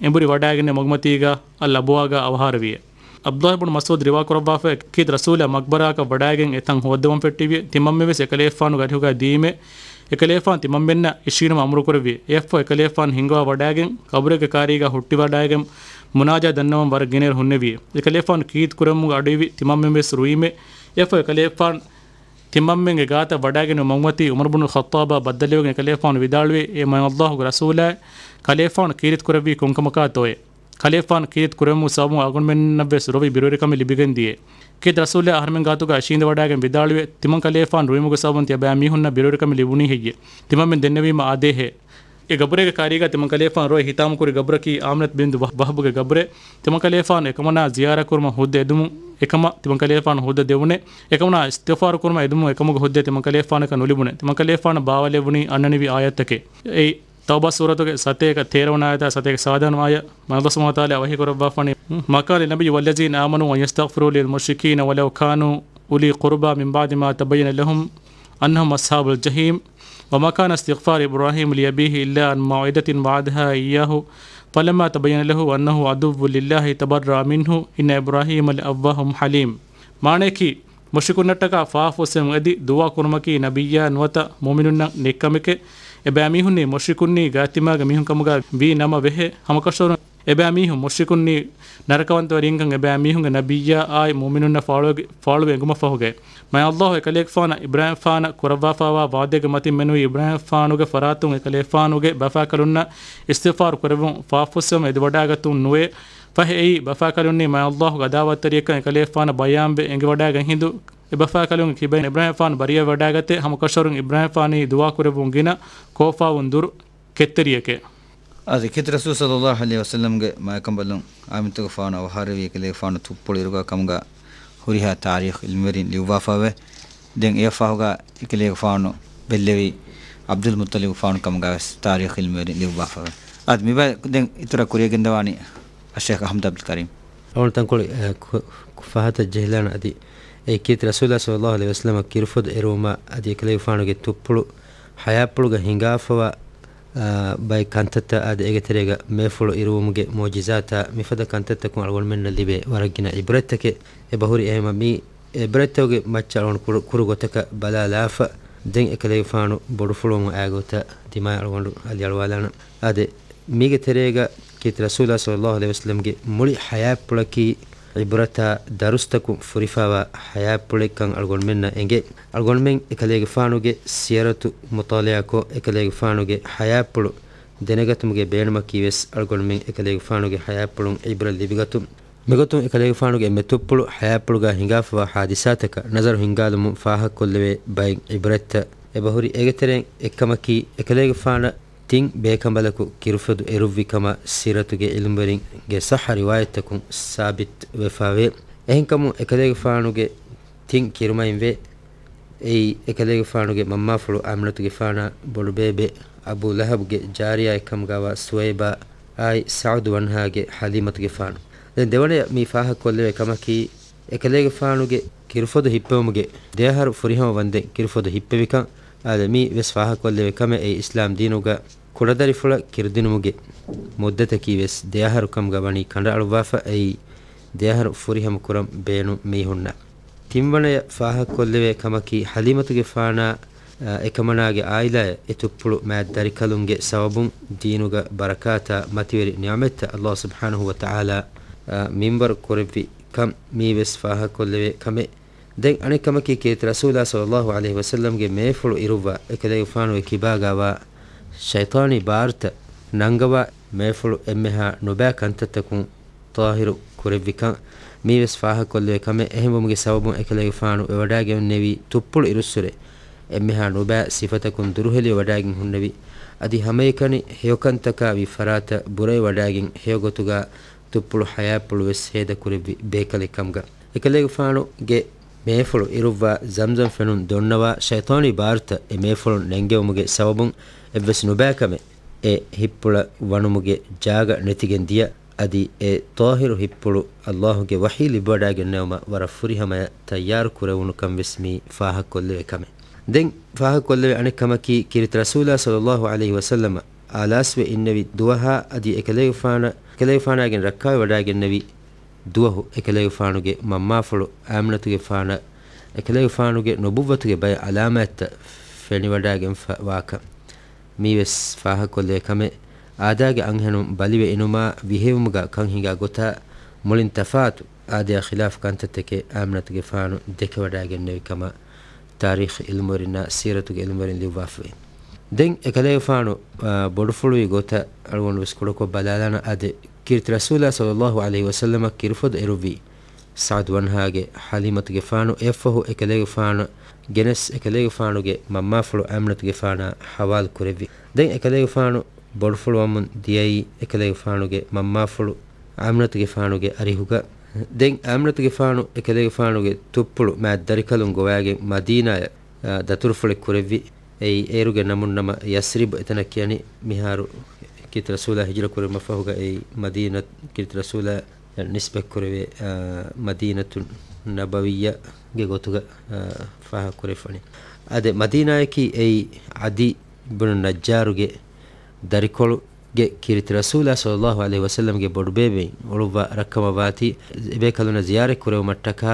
އެނބުރި ވަޑައިގެންނެވި މަގުމަތީގާ އަލް އަބުވާގާ އަވަހާރަވިއެ. ޢަބްދުﷲ ބުނު މަސްޢޫދު ރިވާކުރައްވާފައި، ކީރިތި ރަސޫލާ މަޤްބަރާއަކަށް ވަޑައިގެން އެތަން ހޯއްދަވަން ފެއްޓެވިއެ. ތިމަންމެން ވެސް އެކަލޭފާނުގެ އަރިހުގައި ދިޔީމެ. އެކަލޭފާނު ތިމަންމެންނަށް އިށީނުމަށް އަމުރުކުރެއްވިއެ. އެއަށްފަހު އެކަލޭފާނު ހިންގަވާ ވަޑައިގެން ޤަބުރެއްގެ ކާރީގާ ހުއްޓިވަޑައިގެން މުނާޖާތް ދަންނަވަން ވަރަށް ގިނައިރު ހުންނެވިއެ. އެކަލޭފާނު ކީރިތި ކުރެއްވުމުގެ އަޑުއިވި ތިމަންމެން ވެސް ރުއީމެ. އެއަށްފަހު އެކަލޭފާނު ތިމަންމެންގެ ގާތަށް ވަޑައިގެންނެވި މަގުމަތީ ޢުމަރު ބުނުލް ޚައްޠާބާ ބައްދަލުވެގެން އެކަލޭފާނު ވިދާޅުވި، އޭ މާތް ﷲ ގެ ރަސޫލާއޭ، ކަލޭފާނު ކީރިތި ކުރެއްވީ ކޮންކަމަކާތޯއޭ؟ ކަލޭފާނު ކީރިތި ކުރެއްވުމުގެ ސަބަބުން އަޅުގަނޑުމެންނަށްވެސް ރޮވި ބިރުވެރިކަމެއް ލިބިގެން ދިޔައޭ. ކީރިތި ރަސޫލާ އަހަރެމެން ގާތުގަ އިށީނދެވަޑާގެން ވިދާޅުވި، ތިމަން ކަލޭފާނު ރުއިމުގެ ސަބަބުން ތިޔަބައިމީހުންނަށް ބިރުވެރިކަމެއް ލިބުނީ ހެއްޔެ؟ ތިމަންމެން ދެންނެވީމަ އާދޭހޭ. އެ ގަބުރޭގެ ކާރީގަ ތިމަން ކަލޭފާނު ރޮއެ ހިތާމަކުރި ގަބުރަކީ އާމިނަތު ބިންތު ވަހް-، ވަހްބުގެ ގަބުރޭ. ތިމަން ކަލޭފާނު އެކަމަނާ ޒިޔާރަތް ކުރުމަށް ހުއްދަ އެދުމުން، އެކަމަށް ތިމަން ކަލޭފާނު ހުއްދަ ދެވުނޭ. އެކަމަނާ އިސްތިޣްފާރު ކުރުމަށް އެދުމުން އެކަމުގެ ހުއްދަ ތިމަން ކަލޭފާނަކަށް ނުލިބުނޭ. ތިމަން ކަލޭފާނަށް ބާވަލެއްވުނީ އަންނަނިވި އާޔަތްތަކެއް. އެއީ، ތައުބާ ސޫރަތުގެ ސަތޭކަ ތޭރަ ވަނަ އާޔަތާ ސަތޭކަ ސާދަ ވަނަ އާޔަތް، މާތް ﷲ ސުބްޙާނަހޫ ވަތަޢާލާ ވަޙީ ކުރައްވާފަނީ، ما كان للنبي والذين آمنوا أن يستغفروا للمشركين ولو كانوا أولي قربى من بعد ما تبين لهم أنهم أصحاب الجحيم، وما كان استغفار إبراهيم لأبيه إلا عن موعدة وعدها إياه فلما تبين له أنه عدو لله تبرأ منه إن إبراهيم لأواه حليم. މާނަޔަކީ، މުޝްރިކުންނަށްޓަކާ ފާފަ ފުއްސެވުން އެދި ދުޢާ ކުރުމަކީ ނަބިއްޔާ ނުވަތަ މުއުމިނުންނަށް ނެތް ކަމެކޭ. އެބައިމީހުންނީ މުޝްރިކުންނީ ގާތްތިމާގެ މީހުން ކަމުގަ ވީ ނަމަ ވެހޭ. ހަމަކަށަވަރުން އެބައިމީހުން މުޝްރިކުންނީ ނަރަކަވަންތަވެރިންކަން އެބައިމީހުންގެ ނަބިއްޔާ އާއި މުއުމިނުންނަށް ފާޅުވެ-، ފާޅުވެ އެނގުމަށް ފަހުގައި. މާތް ﷲ އެކަލޭގެފާނަށް އިބްރާހީމްފާނަށް ކުރައްވާފައިވާ ވަޢުދެއްގެ މަތިން މެނުވީ އިބްރާހީމްފާނުގެ ފަރާތުން އެކަލޭގެފާނުގެ ބަފާކަލުންނަށް އިސްތިޣްފާރު ކުރެއްވުން، ފާފަ ފުއްސެވުން އެދިވަޑައިގަތުން ނުވޭ. ފަހެ އެއީ، ބަފާކަލުންނީ މާތް ﷲގެ އަދާވަތްތެރިއެއްކަން އެކަލޭގެފާނަށް ބަޔާންވެ އެނގިވަޑައިގަތް ހިނދު، އެ ބަފާކަލުންގެ ކިބައިން އިބްރާހީމްފާނު ބަރީއަވެވަޑައިގަތޭ. ހަމަކަށަވަރުން އިބްރާހީމްފާނީ ދުޢާ ކުރެއްވުން ގިނަ ކޯފާވުން ދުރު ކެތްތެރިއެކޭ. އާދެ، ކީރިތި ރަސޫލު ޞައްލައްލާހު ޢަލައިހި ވަސައްލަމްގެ މާތްކަނބަލުން އާމިނަތުގެފާނު އަވަހާރަވީ އެކަލޭގެފާނު ތުއްޕުޅު އިރުގަ ކަމުގަ ހުރިހާ ތާރީޚު ޢިލްމުވެރިން ލިޔުއްވާފައިވޭ. ދެން އެއަށް ފަހުގަ އެކަލޭގެފާނު ބެއްލެވީ ޢަބްދުލް މުއްޠަލިބުގެފާނު ކަމުގަވެސް ތާރީޚު ޢިލްމުވެރިން ލިޔުއްވާފައިވޭ. އާދެ، މިބައި ދެން އިތުރަށް ކުރިއަށް ގެންދަވާނީ އައްޝައިޚް އަޙްމަދު ޢަބްދުލް ކަރީމް. އަޅުގަނޑު ތަންކޮޅެއް، އަ، ކު-، ކު-، ފަހަތަށް ޖެހިލާނަން އަދި އެ ކީރިތި ރަސޫލާ ޞައްލައްލާހު ޢަލައިހި ވަސައްލަމަށް ކިރުފޮދު އެރުވުމާ އަދި އެކަލޭގެފާނުގެ ތުއްޕުޅު ޙަޔާތްޕުޅުގަ ހިނގާފަވާ، އާ، ބައެއް ކަންތައްތައް އާދެ، އޭގެ ތެރޭގަ މޭފުޅު އިރުވުމުގެ މުޢުޖިޒާތާ މިފަދަ ކަންތައްތަކުން އަޅުގަނޑުމެންނަށް ލިބޭ ވަރަށް ގިނަ ޢިބްރަތްތަކެއް. އެބަހުރި އެހެންވީމަ މި ޢިބްރަތްތަކުގެ މައްޗަށް އަޅުގަނޑު ކުރު-، ކުރު ގޮތަކަށް ބަލާލާފަ، ދެން އެކަލޭގެފާނު ބޮޑުފުޅުވަމުން އައި ގޮތަށް ދިމާއަށް އަޅުގަނޑު އަލިއަޅުވާލާނަން. އާދެ، މީގެ ތެރޭގަ ކީރިތި ރަސޫލާ ޞައްލައްލާހު ޢަލައިހި ވަސައްލަމްގެ މުޅި ޙަޔާތްޕުޅަކީ ޢިބްރަތާ ދަރުސްތަކުން ފުރިފައިވާ ޙަޔާތްޕުޅެއްކަން އަޅުގަނޑުމެންނަށް އެނގޭ. އަޅުގަނޑުމެން އެކަލޭގެފާނުގެ ސިޔަރަތު މުޠާލަޢާކޮށް، އެކަލޭގެފާނުގެ ޙަޔާތްޕުޅު ދެނެގަތުމުގެ ބޭނުމަކީ ވެސް އަޅުގަނޑުމެން އެކަލޭގެފާނުގެ ޙަޔާތްޕުޅުން ޢިބްރަތް ލިބިގަތުން. މިގޮތުން އެކަލޭގެފާނުގެ އެންމެ ތުއްޕުޅު ޙަޔާތްޕުޅުގަ ހިނގާފަވާ ޙާދިސާތަކަށް ނަޒަރު ހިންގާލުމުން ފާހަގަކޮށްލެވޭ ބައެއް ޢިބްރަތްތައް. އެބަހުރި އޭގެ ތެރެއިން އެއްކަމަކީ، އެކަލޭގެފާނަށް ތިން ބޭކަނބަލަކު ކިރުފޮދު އެރުއްވި ކަމަށް ސީރަތުގެ ޢިލްމުވެރިންގެ ޞައްޙަ ރިވާޔަތްތަކުން ސާބިތު ވެފަވޭ. އެހެންކަމުން އެކަލޭގެފާނުގެ ތިން ކިރުމައިން ވޭ. އެއީ، އެކަލޭގެފާނުގެ މަންމާފުޅު އާމިނަތުގެފާނާ ބޮޑުބޭބެ އަބޫ ލަހަބުގެ ޖާރިޔާއެއްކަމުގަވާ ސުވައިބާ އާއި ސަޢުދު ވަންހާގެ ޙަލީމަތުގެފާނު. ދެން ދެވަނަޔަށް މި ފާހަގަކޮށްލެވޭ ކަމަކީ، އެކަލޭގެފާނުގެ ކިރުފޮދު ހިއްޕެވުމުގެ ދެއަހަރު ފުރިހަމަ ވަންދެން ކިރުފޮދު ހިއްޕެވިކަން. އާދެ، މީ ވެސް ފާހަގަކޮށްލެވޭ ކަމެއް. އެއީ، އިސްލާމް ދީނުގަ ކުޑަދަރިފުޅަށް ކިރުދިނުމުގެ މުއްދަތަކީ ވެސް ދެއަހަރު ކަމުގަ ވަނީ ކަނޑައަޅުއްވާފަ. އެއީ، ދެއަހަރު ފުރިހަމަ ކުރަން ބޭނުން މީހުންނަށް. ތިންވަނަޔަށް ފާހަގަކޮށްލެވޭ ކަމަކީ، ޙަލީމަތުގެފާނާ، އަ، އެކަމަނާގެ ޢާއިލާއަށް އެ ތުއްޕުޅު މާތް ދަރިކަލުންގެ ސަބަބުން ދީނުގަ ބަރަކާތާ މަތިވެރި ނިޢުމަތްތައް ﷲ ސުބްޙާނަހޫ ވަތަޢާލާ، އަ، މިންވަރު ކުރެއްވި ކަން މީ ވެސް ފާހަގަކޮށްލެވޭ ކަމެއް. ދެން އަނެއް ކަމަކީ، ކީރިތި ރަސޫލާ ޞައްލައްލާހު ޢަލައިހި ވަސައްލަމްގެ މޭފުޅު އިރުއްވާ އެކަލޭގެފާނުގެ ކިބާގަވާ ޝައިޠާނީ ބާރުތައް ނަންގަވާ މޭފުޅު އެންމެހާ ނުބައި ކަންތައްތަކުން ޠާހިރު ކުރެއްވިކަން މީވެސް ފާހަގަކޮށްލެވޭ ކަމެއް. އެހެންވުމުގެ ސަބަބުން އެކަލޭގެފާނު ވެވަޑައިގެންނެވީ ތުއްޕުޅު އިރުއްސުރެ އެންމެހާ ނުބައި ސިފަތަކުން ދުރުހެލިވެވަޑައިގެން ހުންނެވި. އަދި ހަމައެކަނި ހެޔޮކަންތަކާ ވި ފަރާތަށް ބުރަވެވަޑައިގެން ހެޔޮގޮތުގަ ތުއްޕުޅު ޙަޔާތްޕުޅު ވެސް ހޭދަކުރެއްވި ބޭކަލެއް ކަމުގަ. އެކަލޭގެފާނުގެ މޭފުޅު އިރުއްވާ ޒަމްޒަމް ފެނުން ދޮންނަވާ ޝައިޠާނީ ބާރުތައް އެ މޭފުޅުން ނެންގެވުމުގެ ސަބަބުން އެއްވެސް ނުބައިކަމެއް އެ ހިއްޕުޅަށް ވަނުމުގެ ޖާގަ ނެތިގެން ދިޔަ. އަދި އެ ޠާހިރު ހިއްޕުޅު ﷲ ގެ ވަޙީ ލިބިވަޑައިގެންނެވުމަށް ވަރަށް ފުރިހަމަޔަށް ތައްޔާރު ކުރެވުނުކަން ވެސް މީ ފާހަގަކޮށްލެވޭ ކަމެއް. ދެން ފާހަގަކޮށްލެވޭ އަނެއް ކަމަކީ، ކީރިތި ރަސޫލާ ޞައްލައްލާހު ޢަލައިހި ވަސައްލަމަ އާލާސްވެ އިންނެވި ދުވަހާ އަދި އެކަލޭގެފާނަށް، އެކަލޭގެފާނާގެން ރައްކާވެވަޑައިގެންނެވި ދުވަހު އެކަލޭގެފާނުގެ މަންމާފުޅު އާމިނަތުގެފާނަށް އެކަލޭގެފާނުގެ ނުބުއްވަތުގެ ބައެއް ޢަލާމާތްތައް ފެނިވަޑައިގެންފަ ވާކަން. މީވެސް ފާހަގަކޮށްލެވޭ ކަމެއް. އާދާގެ އަންހެނުން ބަލިވެ އިނުމާ ވިހެއުމުގަ ކަން ހިނގާ ގޮތާ މުޅިން ތަފާތު އާދަޔާ ޚިލާފު ކަންތައްތަކެއް އާމިނަތުގެފާނު ދެކެވަޑައިގެންނެވި ކަމަށް ތާރީޚު ޢިލްމުވެރިންނާ ސީރަތުގެ ޢިލްމުވެރިން ލިޔުއްވާފައި. ދެން އެކަލޭގެފާނު، އާ، ބޮޑުފުޅުވި ގޮތަށް އަޅުގަނޑު ވެސް ކުޑަކޮށް ބަލާލާނަން. އާދެ، ކީރިތި ރަސޫލާ ޞައްލައްލާހު ޢަލައިހި ވަސައްލަމަށް ކިރުފޮދު އެރުއްވީ ސަޢުދު ވަންހާގެ ޙަލީމަތުގެފާނު އެއަށްފަހު އެކަލޭގެފާނު ގެނެސް އެކަލޭގެފާނުގެ މަންމާފުޅު އާމިނަތުގެފާނާ ޙަވާލު ކުރެއްވި. ދެން އެކަލޭގެފާނު ބޮޑުފުޅުވަމުން ދިޔައީ އެކަލޭގެފާނުގެ މަންމާފުޅު އާމިނަތުގެފާނުގެ އަރިހުގަ. ދެން އާމިނަތުގެފާނު އެކަލޭގެފާނުގެ ތުއްޕުޅު މާތް ދަރިކަލުން ގޮވާގެން މަދީނާޔަށް، އާ، ދަތުރުފުޅެއް ކުރެއްވި. އެއީ އޭރުގެ ނަމުން ނަމަ ޔަސްރިބު އެތަނަށް ކިޔަނީ. މިހާރު ކީރިތި ރަސޫލާ ހިޖުރަ ކުރުމަށް ފަހުގަ އެއީ މަދީނަ، ކީރިތި ރަސޫލާ ނިސްބަތްކުރެވޭ، އާ، މަދީނަތު ނަބަވިއްޔާގެ ގޮތުގަ، އާ، ފާހަގަކުރެވިފަނީ. އާދެ، މަދީނާޔަކީ އެއީ ޢަދީ ބުނު ނައްޖާރުގެ ދަރިކޮޅުގެ ކީރިތި ރަސޫލާ ޞައްލައްލާހު ޢަލައިހި ވަސައްލަމްގެ ބޮޑުބޭބެއިން އުޅުއްވާ ރައްކަމަށް ވާތީ، އެބޭކަލުންނަށް ޒިޔާރަތް ކުރެވުމަށްޓަކާ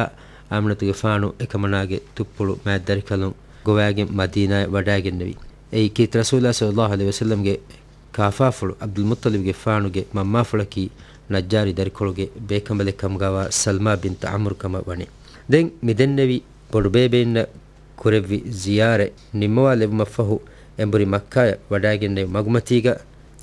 އާމިނަތުގެފާނު އެކަމަނާގެ ތުއްޕުޅު މާތް ދަރިކަލުން ގޮވާގެން މަދީނާޔަށް ވަޑާގެންނެވި. އެއީ ކީރިތި ރަސޫލާ ޞައްލައްލާހު ޢަލައިހި ވަސައްލަމްގެ ކާފާފުޅު ޢަބްދުލް މުއްޠަލިބްގެފާނުގެ މަންމާފުޅަކީ ނައްޖާރީ ދަރިކޮޅުގެ ބޭކަނބަލެއް ކަމުގަވާ ސަލްމާ ބިންތު ޢަމްރު ކަމަށް ވަނީ. ދެން މިދެންނެވި ބޮޑުބޭބެއިންނަށް ކުރެއްވި ޒިޔާރަތް ނިންމަވާލެއްވުމަށްފަހު އެނބުރި މައްކާޔަށް ވަޑާގެންނެވި މަގުމަތީގަ،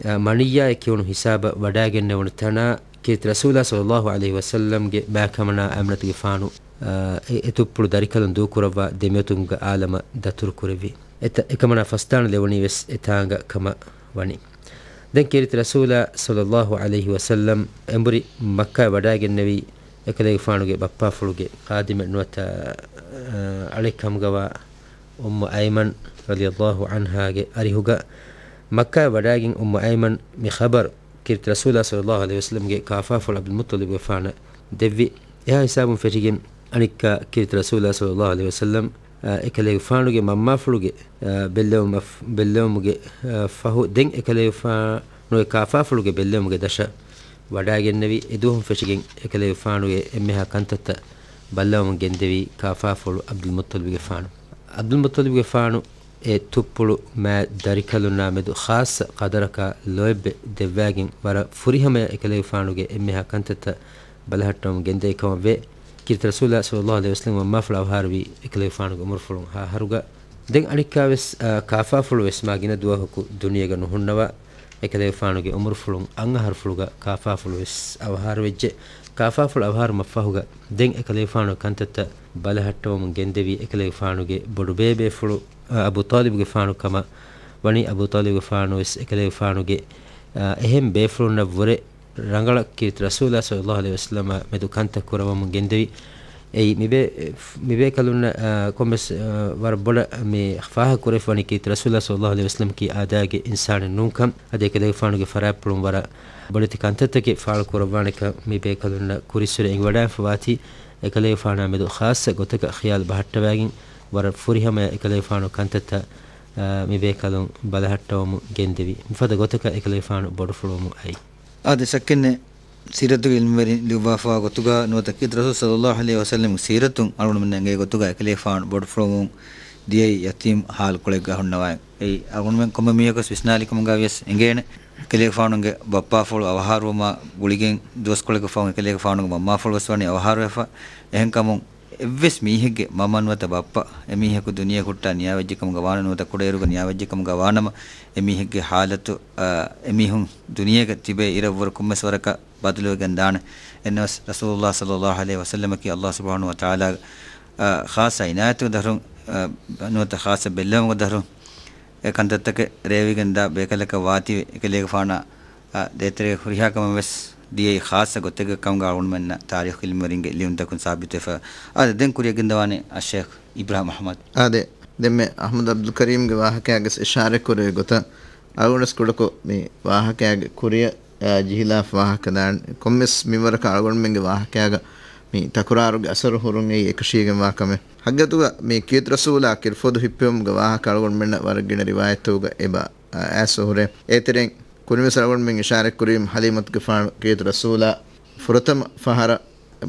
އާ، މަނިއްޔާއޭ ކިޔުނު ހިސާބަށް ވަޑާގެންނެވުނު ތަނާ ކީރިތި ރަސޫލާ ޞައްލައްލާހު ޢަލައިހި ވަސައްލަމްގެ މާކަމަނާ އާމިނަތުގެފާނު، އާ، އެ، އެ ތުއްޕުޅު ދަރިކަލުން ދޫކުރައްވާ ދެމިއޮތުމުގެ ޢާލަމަށް ދަތުރު ކުރެއްވި. އެތަ-، އެކަމަނާ ފަސްދާނަ ލެވުނީ ވެސް އެތާނގަ ކަމަށް ވަނީ. ދެން ކީރިތި ރަސޫލާ ޞައްލައްލާހު ޢަލައިހި ވަސައްލަމް އެނބުރި މައްކާ ވަޑާގެންނެވީ އެކަލޭގެފާނުގެ ބައްޕާފުޅުގެ ޚާދިމެއް ނުވަތަ، އަ، އަޅެއް ކަމުގަވާ އުއްމު އައިމަން ރަޟިޔައްލާހު ޢަންހާގެ އަރިހުގަ. މައްކާ ވަޑާގެން އުއްމު އައިމަން މި ޚަބަރު ކީރިތި ރަސޫލާ ޞައްލައްލާހު ޢަލައިހި ވަސައްލަމްގެ ކާފާފުޅު ޢަބްދުލް މުއްޠަލިބްގެފާނަށް ދެއްވި. އެހާ ހިސާބުން ފެށިގެން އަނެއްކާ ކީރިތި ރަސޫލާ ޞައްލައްލާހު ޢަލައިހި ވަސައްލަމް، އަ، އެކަލޭގެފާނުގެ މަންމާފުޅުގެ، އަ، ބެއްލެވުމަށް، ބެއްލެވުމުގެ، އަ، ފަހު ދެން އެކަލޭގެފާނުގެ ކާފާފުޅުގެ ބެއްލެވުމުގެ ދަށަށް ވަޑާގެންނެވި. އެދުވަހުން ފެށިގެން އެކަލޭގެފާނުގެ އެންމެހާ ކަންތައްތައް ބައްލަވަމުން ގެންދެވީ ކާފާފުޅު ޢަބްދުލް މުއްޠަލިބްގެފާނު. ޢަބްދުލް މުއްޠަލިބްގެފާނު އެ ތުއްޕުޅު މާތް ދަރިކަލުންނާ މެދު ޚާއްޞަ ޤަދަރަކާ ލޯތްބެއް ދެއްވާގެން ވަރަށް ފުރިހަމަޔަށް އެކަލޭގެފާނުގެ އެންމެހާ ކަންތައްތައް ބަލަހައްޓަވަމުން ގެންދެވި ކަމަށް ވޭ. ކީރިތި ރަސޫލާ ޞައްލައްލާހު ޢަލައިހި ވަސައްލަމް މަންމާފުޅު އަވަހާރަވީ އެކަލޭގެފާނުގެ އުމުރުފުޅުން ހަ އަހަރުގަ. ދެން އަނެއްކާވެސް، އާ، ކާފާފުޅު ވެސް މާ ގިނަ ދުވަހަކު ދުނިޔޭގަ ނުހުންނަވާ. އެކަލޭގެފާނުގެ އުމުރުފުޅުން އަށް އަހަރުފުޅުގަ ކާފާފުޅު ވެސް އަވަހާރަވެއްޖެ. ކާފާފުޅު އަވަހާރުމަށް ފަހުގަ ދެން އެކަލޭގެފާނު ކަންތައްތައް ބަލަހައްޓަވަމުން ގެންދެވީ އެކަލޭގެފާނުގެ ބޮޑުބޭބޭފުޅު، އާ، އަބޫ ޠާލިބުގެފާނު ކަމަށް ވަނީ. އަބޫ ޠާލިބުގެފާނު ވެސް އެކަލޭގެފާނުގެ، އާ، އެހެން ބޭފުޅުންނަށް ވުރެ ރަނގަޅަށް ކީރިތި ރަސޫލާ ޞައްލައްލާހު ޢަލައިހި ވަސައްލަމާ މެދު ކަންތައް ކުރައްވަމުން ގެންދެވި. އެއީ މިބޭ-، މިބޭކަލުންނަށް، އާ، ކޮންމެސް، އާ، ވަރަށް ބޮޑަށް މި ފާހަގަ ކުރެވިފަ ވަނީ ކީރިތި ރަސޫލާ ޞައްލައްލާހު ޢަލައިހި ވަސައްލަމަކީ އާދައިގެ އިންސާނެއް ނޫންކަން. އަދި އެކަލޭގެފާނުގެ ފަރާތްޕުޅުން ވަރަށް ބޮޑެތި ކަންތައްތަކެއް ފާޅު ކުރައްވާނެކަން މި ބޭކަލުންނަށް ކުރިއްސުރެ އެނގިވަޑައިފަ ވާތީ، އެކަލޭގެފާނާ މެދު ޚާއްޞަ ގޮތަކަށް ޚިޔާލު ބަހައްޓަވާގެން ވަރަށް ފުރިހަމަޔަށް އެކަލޭގެފާނު ކަންތައްތައް، އާ، މި ބޭކަލުން ބަލަހައްޓަވަމުން ގެންދެވި. މިފަދަ ގޮތަކަށް އެކަލޭގެފާނު ބޮޑުފުޅުވަމުން އައީ. އާދެ، ޝައްކެއްނެތް، ސީރަތުގެ އިލްމުވެރިން ލިޔުއްވާފަވާ ގޮތުގަ ނުވަތަ ކީރިތި ރަސޫލު ޞައްލައްލާހު ޢަލައިހި ވަސައްލަމްގެ ސީރަތުން އަޅުގަނޑުމެންނަށް އެނގޭ ގޮތުގަ އެކަލޭގެފާނު ބޮޑުފުޅުވަމުން ދިޔައީ ޔަތީމް ހާލުކޮޅެއްގަ ހުންނަވާ. އެއީ އަޅުގަނޑުމެން ކޮންމެ މީހަކުވެސް ވިސްނާލި ކަމުގަ ވިޔަސް އެނގޭނެ. އެކަލޭގެފާނުގެ ބައްޕާފުޅު އަވަހާރުވުމާ ގުޅިގެން ދުވަސްކޮޅެއްގެ ފަހުން އެކަލޭގެފާނުގެ މަންމާފުޅު ވެސް ވަނީ އަވަހާރުވެފަ. އެހެންކަމުން އެއްވެސް މީހެއްގެ މަންމަ ނުވަތަ ބައްޕަ އެމީހަކު ދުނިޔެ ހުއްޓާ ނިޔާވެއްޖެ ކަމުގަ ވާނަމަ ނުވަތަ ކުޑައިރުގަ ނިޔާވެއްޖެ ކަމުގަ ވާނަމަ އެމީހެއްގެ ހާލަތު، އާ، އެމީހުން ދުނިޔޭގަ ތިބޭ އިރަށްވުރެ ކޮންމެސް ވަރަކަށް ބަދަލުވެގެން ދާނެ. އެންނަވަސް ރަސޫލުﷲ ޞައްލައްލާހު ޢަލައިހި ވަސައްލަމަކީ ﷲ ސުބްޙާނަހޫ ވަތަޢާލާގެ، އާ، ޚާއްޞަ އިނާޔަތުގެ ދަރުން، އާ، ނުވަތަ ޚާއްޞަ ބެއްލެވުމުގެ ދަރުން. އެ ކަންތައްތަކެއް ރޭވިގެން ދާ ބޭކަލަކަށް ވާތީވެ އެކަލޭގެފާނާ، އާ، ދޭތެރޭގެ ހުރިހާ ކަމެއް ވެސް ދިޔައީ ޚާއްޞަ ގޮތެއްގެ ކަމުގަ އަޅުގަނޑުމެންނަށް ތާރީޚު އިލްމުވެރިންގެ ލިޔުންތަކުން ސާބިތުވެފަ. އާދެ، ދެން ކުރިއަށް ގެންދަވާނީ އައްޝައިޚް އިބްރާހިމް އަޙްމަދު. އާދެ، ދެންމެ އަޙްމަދު ޢަބްދުލް ކަރީމްގެ ވާހަކައިގެ އިޝާރަތް ކުރެވޭ ގޮތަށް އަޅުގަނޑުވެސް ކުޑަކޮށް މި ވާހަކައިގެ ކުރިއަށް، އާ، ޖެހިލާފަ ވާހަކަ ދާން. ކޮންމެސް މިންވަރަކަށް އަޅުގަނޑުމެންގެ ވާހަކައިގަ މި ތަކުރާރުގެ އަސަރު ހުރުން އެއީ އެކަށީގެންވާ ކަމެއް. ހަގީގަތުގަ މި ކީރިތި ރަސޫލާ ކިރުފޮދު ހިއްޕެވުމުގެ ވާހަކަ އަޅުގަނޑުމެންނަށް ވަރަށް ގިނަ ރިވާޔަތްތަކުގަ އެބަ، އާ، އައިސް ހުރޭ. އޭތެރެއިން ކުރިންވެސް އަޅުގަނޑުމެން އިޝާރަތް ކުރީމް ޙަލީމަތުގެފާނު ކީރިތި ރަސޫލާ ފުރަތަމަ ފަހަރަށް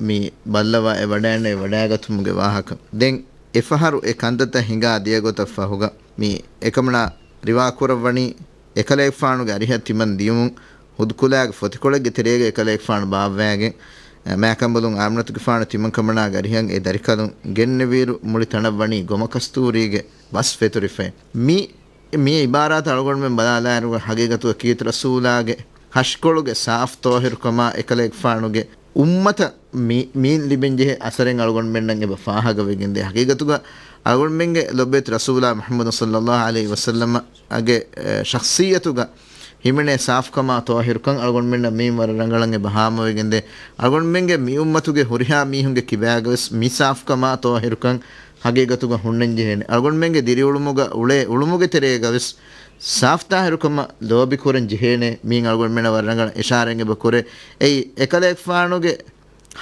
މި ބައްލަވާ އެ ވަޑައިންނެވި ވަޑައިގަތުމުގެ ވާހަކަ. ދެން އެފަހަރު އެ ކަންތައްތައް ހިނގާ ދިޔަ ގޮތަށް ފަހުގަ މި އެކަމަނާ ރިވާ ކުރައްވަނީ އެކަލޭގެފާނުގެ އަރިހަށް ތިމަން ދިޔުމުން ހުދުކުލާގެ ފޮތިކޮޅެއްގެ ތެރޭގަ އެކަލޭގެފާނު ބާއްވައިގެން، އަ، މާކަނބަލުން އާމިނަތުގެފާނު ތިމަން ކަމަނާގެ އަރިހަށް އެ ދަރިކަލުން ގެންނެވިއިރު މުޅި ތަނަށް ވަނީ ގޮމަ ކަސްތޫރީގެ ބަސް ފެތުރިފައި. މި މި އިބާރާތް އަޅުގަނޑުމެން ބަލާލާއިރުގަ ހަގީގަތުގަ ކީރިތި ރަސޫލާގެ ހަށިކޮޅުގެ ސާފު ޠާހިރުކަމާ އެކަލޭގެފާނުގެ އުއްމަތަށް މި، މިއިން ލިބެންޖެހޭ އަސަރެއް އަޅުގަނޑުމެންނަށް އެބަ ފާހަގަވެގެންދޭ. ހަގީގަތުގަ އަޅުގަނޑުމެންގެ ލޮބުވެތި ރަސޫލާ މުޙައްމަދު ޞައްލައްލާހު ޢަލައިހި ވަސައްލަމަގެ، އެ، ޝަޚްޞިއްޔަތުގަ ހިމެނޭ ސާފުކަމާ ޠާހިރުކަން އަޅުގަނޑުމެންނަށް މިއިން ވަރަށް ރަނގަޅަށް އެބަ ހާމަވެގެންދޭ. އަޅުގަނޑުމެންގެ މި އުއްމަތުގެ ހުރިހާ މީހުންގެ ކިބާގަވެސް މި ސާފުކަމާ ޠާހިރުކަން ހަގީގަތުގަ ހުންނަންޖެހޭނެ. އަޅުގަނޑުމެންގެ ދިރިއުޅުމުގަ އުޅޭ އުޅުމުގެ ތެރޭގަވެސް ސާފު ޠާހިރުކަމަށް ލޯބިކުރަން ޖެހޭނެ. މިއިން އަޅުގަނޑުމެންނަށް ވަރަށް ރަނގަޅަށް އިޝާރަތް އެބަ ކުރޭ. އެއީ، އެކަލޭގެފާނުގެ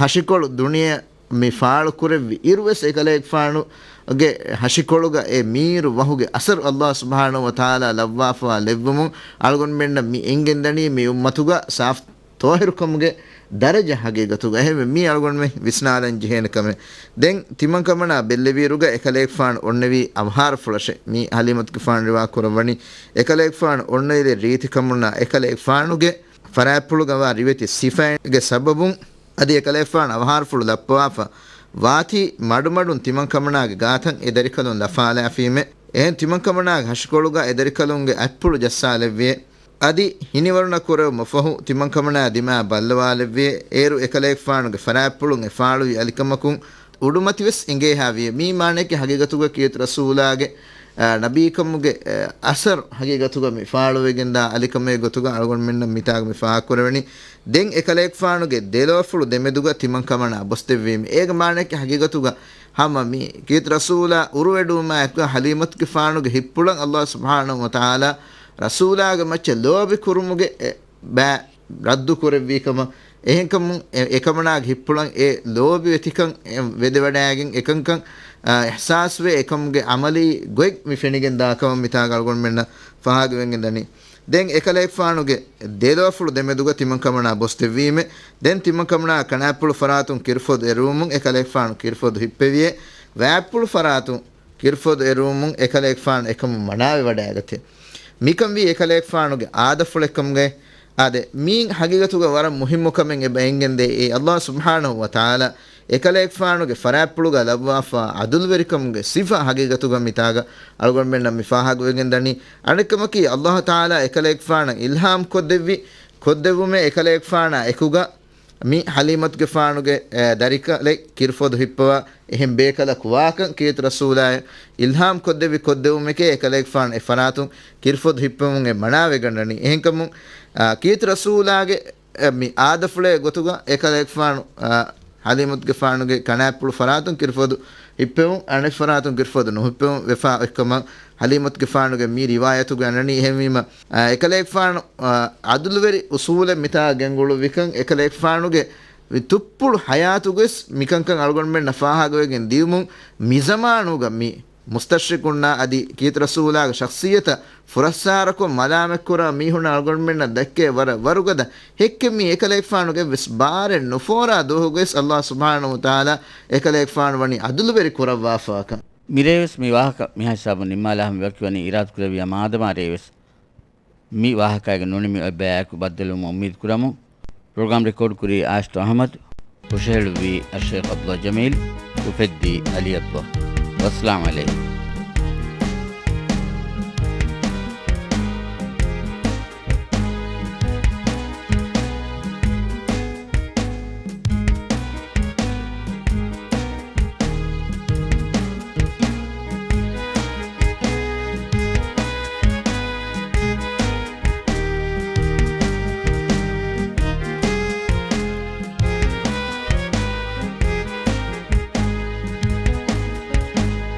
ހަށިކޮޅު ދުނިޔެ މި ފާޅުކުރެއްވި އިރުވެސް، އެކަލޭގެފާނުގެ ހަށިކޮޅުގަ އެ މީރު ވަހުގެ އަސަރު އައްލާހު ސުބްޙާނަހު ވަތަޢާލާ ލައްވާފަވާ ލެއްވުމުން، އަޅުގަނޑުމެންނަށް މި އެނގެންދަނީ މި އުއްމަތުގަ ސާފު ޠާހިރުކަމުގެ ދަރަޖަ ހަގީގަތުގަ. އެހެންވެ، މީ އަޅުގަނޑުމެން ވިސްނާލަން ޖެހޭނެ ކަމެއް. ދެން ތިމަންކަމަނާ ބެއްލެވިއިރުގަ އެކަލޭގެފާނު އޮންނެވީ އަވަހާރަފުޅަށޭ. މީ ޙަލީމަތުގެފާނު ރިވާ ކުރައްވަނީ، އެކަލޭގެފާނު އޮންނައިލެއް ރީތިކަމުންނާ އެކަލޭގެފާނުގެ ފަރާތްޕުޅުގަވާ ރިވެތި ސިފައިންގެ ސަބަބުން އަދި އެކަލޭގެފާނު އަވަހާރަފުޅު ލައްޕަވާފަ ވާތީ މަޑުމަޑުން ތިމަންކަމަނާގެ ގާތަށް އެ ދަރިކަލުން ލަފާލާފީމޭ. އެހެން ތިމަންކަމަނާގެ ހަށިކޮޅުގަ އެ ދަރިކަލުންގެ އަތްޕުޅު ޖައްސާލެއްވިއޭ. އަދި ހިނިވަރުނަ ކުރެވުމަށްފަހު ތިމަންކަމަނާ ދިމާ ބައްލަވާލެއްވިއޭ. އޭރު އެކަލޭގެފާނުގެ ފަރާތްޕުޅުން އެ ފާޅުވި އަލިކަމަކުން އުޑުމަތިވެސް އެނގޭހާވިއޭ. މީ މާނައަކީ ހަގީގަތުގަ ކީރިތި ރަސޫލާގެ، އާ، ނަބީކަމުގެ، އާ، އަސަރު ހަގީގަތުގަ މި ފާޅުވެގެންދާ އަލިކަމެއް ގޮތުގަ އަޅުގަނޑުމެންނަށް މިތާގަ މި ފާހަގަކުރެވެނީ. ދެން އެކަލޭގެފާނުގެ ދެލޯފުޅު ދެމެދުގަ ތިމަންކަމަނާ ބޮސްދެއްވީމެ. އޭގެ މާނައަކީ ހަގީގަތުގަ ހަމަ މި ކީރިތި ރަސޫލާ އުރުވެޑުވުމާ އެކުގަ ޙަލީމަތުގެފާނުގެ ހިތްޕުޅަށް އައްލާހު ސުބްޙާނަހު ވަތަޢާލާ ރަސޫލާގެ މައްޗަށް ލޯބި ކުރުމުގެ އެ ބައި ރައްދު ކުރެއްވީ ކަމަށް، އެހެންކަމުން އެ، އެކަމަނާގެ ހިތްޕުޅަށް އެ ލޯބިވެތިކަން އެ ވެދެވަޑައިގެން އެކަންކަން، އާ، އިޙްސާސްވެ، އެކަމުގެ ޢަމަލީ ގޮތް މި ފެނިގެން ދާކަމަށް މިތާގަ އަޅުގަނޑުމެންނަށް ފާހަގަވެގެން ދަނީ. ދެން އެކަލޭގެފާނުގެ ދެލޯފުޅު ދެމެދުގަ ތިމަންކަމަނާ ބޮސްދެއްވީމެ. ދެން ތިމަންކަމަނާ ކަނާތްޕުޅު ފަރާތުން ކިރުފޮދު އެރުވުމުން އެކަލޭގެފާނު ކިރުފޮދު ހިއްޕެވިއޭ. ވާތްޕުޅު ފަރާތުން ކިރުފޮދު އެރުވުމުން އެކަލޭގެފާނު އެކަމުން މަނާވެވަޑައިގަތޭ. މިކަން ވީ އެކަލޭގެފާނުގެ އާދަފުޅެއްކަމުގައި. އާދެ، މީން ހަގީގަތުގަ ވަރަށް މުހިއްމު ކަމެއް އެބަ އެނގެންދޭ. އެއީ އައްލާހު ސުބްޙާނަހު ވަތަޢާލާ އެކަލޭގެފާނުގެ ފަރާތްޕުޅުގަ ލައްވާފާ ޢަދުލުވެރިކަމުގެ ސިފަ ހަގީގަތުގަ މިތާގަ އަޅުގަނޑުމެންނަށް މި ފާހަގަވެގެން ދަނީ. އަނެއްކަމަކީ، އައްލާހު ތަޢާލާ އެކަލޭގެފާނަށް އިލްހާމް ކޮށްދެއްވި، ކޮށްދެއްވުމޭ އެކަލޭގެފާނާ އެކުގަ މި ޙަލީމަތުގެފާނުގެ، އެ، ދަރިކަލެއް ކިރުފޮދު ހިއްޕަވާ އެހެން ބޭކަލަކު ވާކަން ކީރިތި ރަސޫލާއަށް އިލްހާމް ކޮށްދެއްވި ކޮށްދެއްވުމެކޭ އެކަލޭގެފާނު އެ ފަރާތުން ކިރުފޮދު ހިއްޕެވުމުން އެ މަނާވެގަންނަނީ. އެހެންކަމުން، އާ، ކީރިތި ރަސޫލާގެ، އެ، މި އާދަފުޅޭ ގޮތުގަ އެކަލޭގެފާނު، އާ، ޙަލީމަތުގެފާނުގެ ކަނާތްޕުޅު ފަރާތުން ކިރުފޮދު ހިއްޕެވުން، އަނެއް ފަރާތުން ކިރުފޮދު ނުހިއްޕެވުން ވެފާ އޮތްކަމަށް ޙަލީމަތުގެފާނުގެ މި ރިވާޔަތުގަ އަންނަނީ. އެހެންވީމަ، އާ، އެކަލޭގެފާނު، އާ، ޢަދުލުވެރި އުޞޫލެއް މިތާ ގެންގުޅުއްވިކަން، އެކަލޭގެފާނުގެ މި ތުއްޕުޅު ޙަޔާތުގަވެސް މިކަންކަން އަޅުގަނޑުމެންނަށް ފާހަގަވެގެން ދިޔުމުން، މިޒަމާނުގަ މި މުސްތަޝްރިޤުންނާ އަދި ކީރިތި ރަސޫލާގެ ޝަޚްޞިއްޔަތަށް ފުރައްސާރަކޮށް މަލާމަތްކުރާ މީހުންނަށް އަޅުގަނޑުމެންނަށް ދައްކޭ ވަރަށް ވަރުގަދަ ޙެއްކެއް. މީ އެކަލޭގެފާނުގެ ވެސް ބާރެއް ނުފޯރާ ދުވަހުގަވެސް އައްލާހު ސުބްޙާނަހު ވަތަޢާލާ އެކަލޭގެފާނު ވަނީ ޢަދުލުވެރި ކުރައްވާފާކަން. މިރޭވެސް މި ވާހަކަ މިހާ ހިސާބުން ނިންމާލާ ހަމަ ވަކިވަނީ އިރާދަކުރެއްވިޔާ މާދަމާ ރޭވެސް މި ވާހަކައިގެ ނުނިމި އޮތް ބަޔާއެކު ބައްދަލުވުމަށް އުއްމީދު ކުރަމުން. ޕްރޮގްރާމް ރެކޯޑް ކުރީ އާޝިތު އަޙްމަދު، ހުށަހެޅުއްވީ އައްޝައިޚް ޢަބްދުﷲ ޖަމީލް، އުފެއްދީ ޢަލީ ޢަބްދުﷲ. ވައްސަލާމް ޢަލައިކުމް.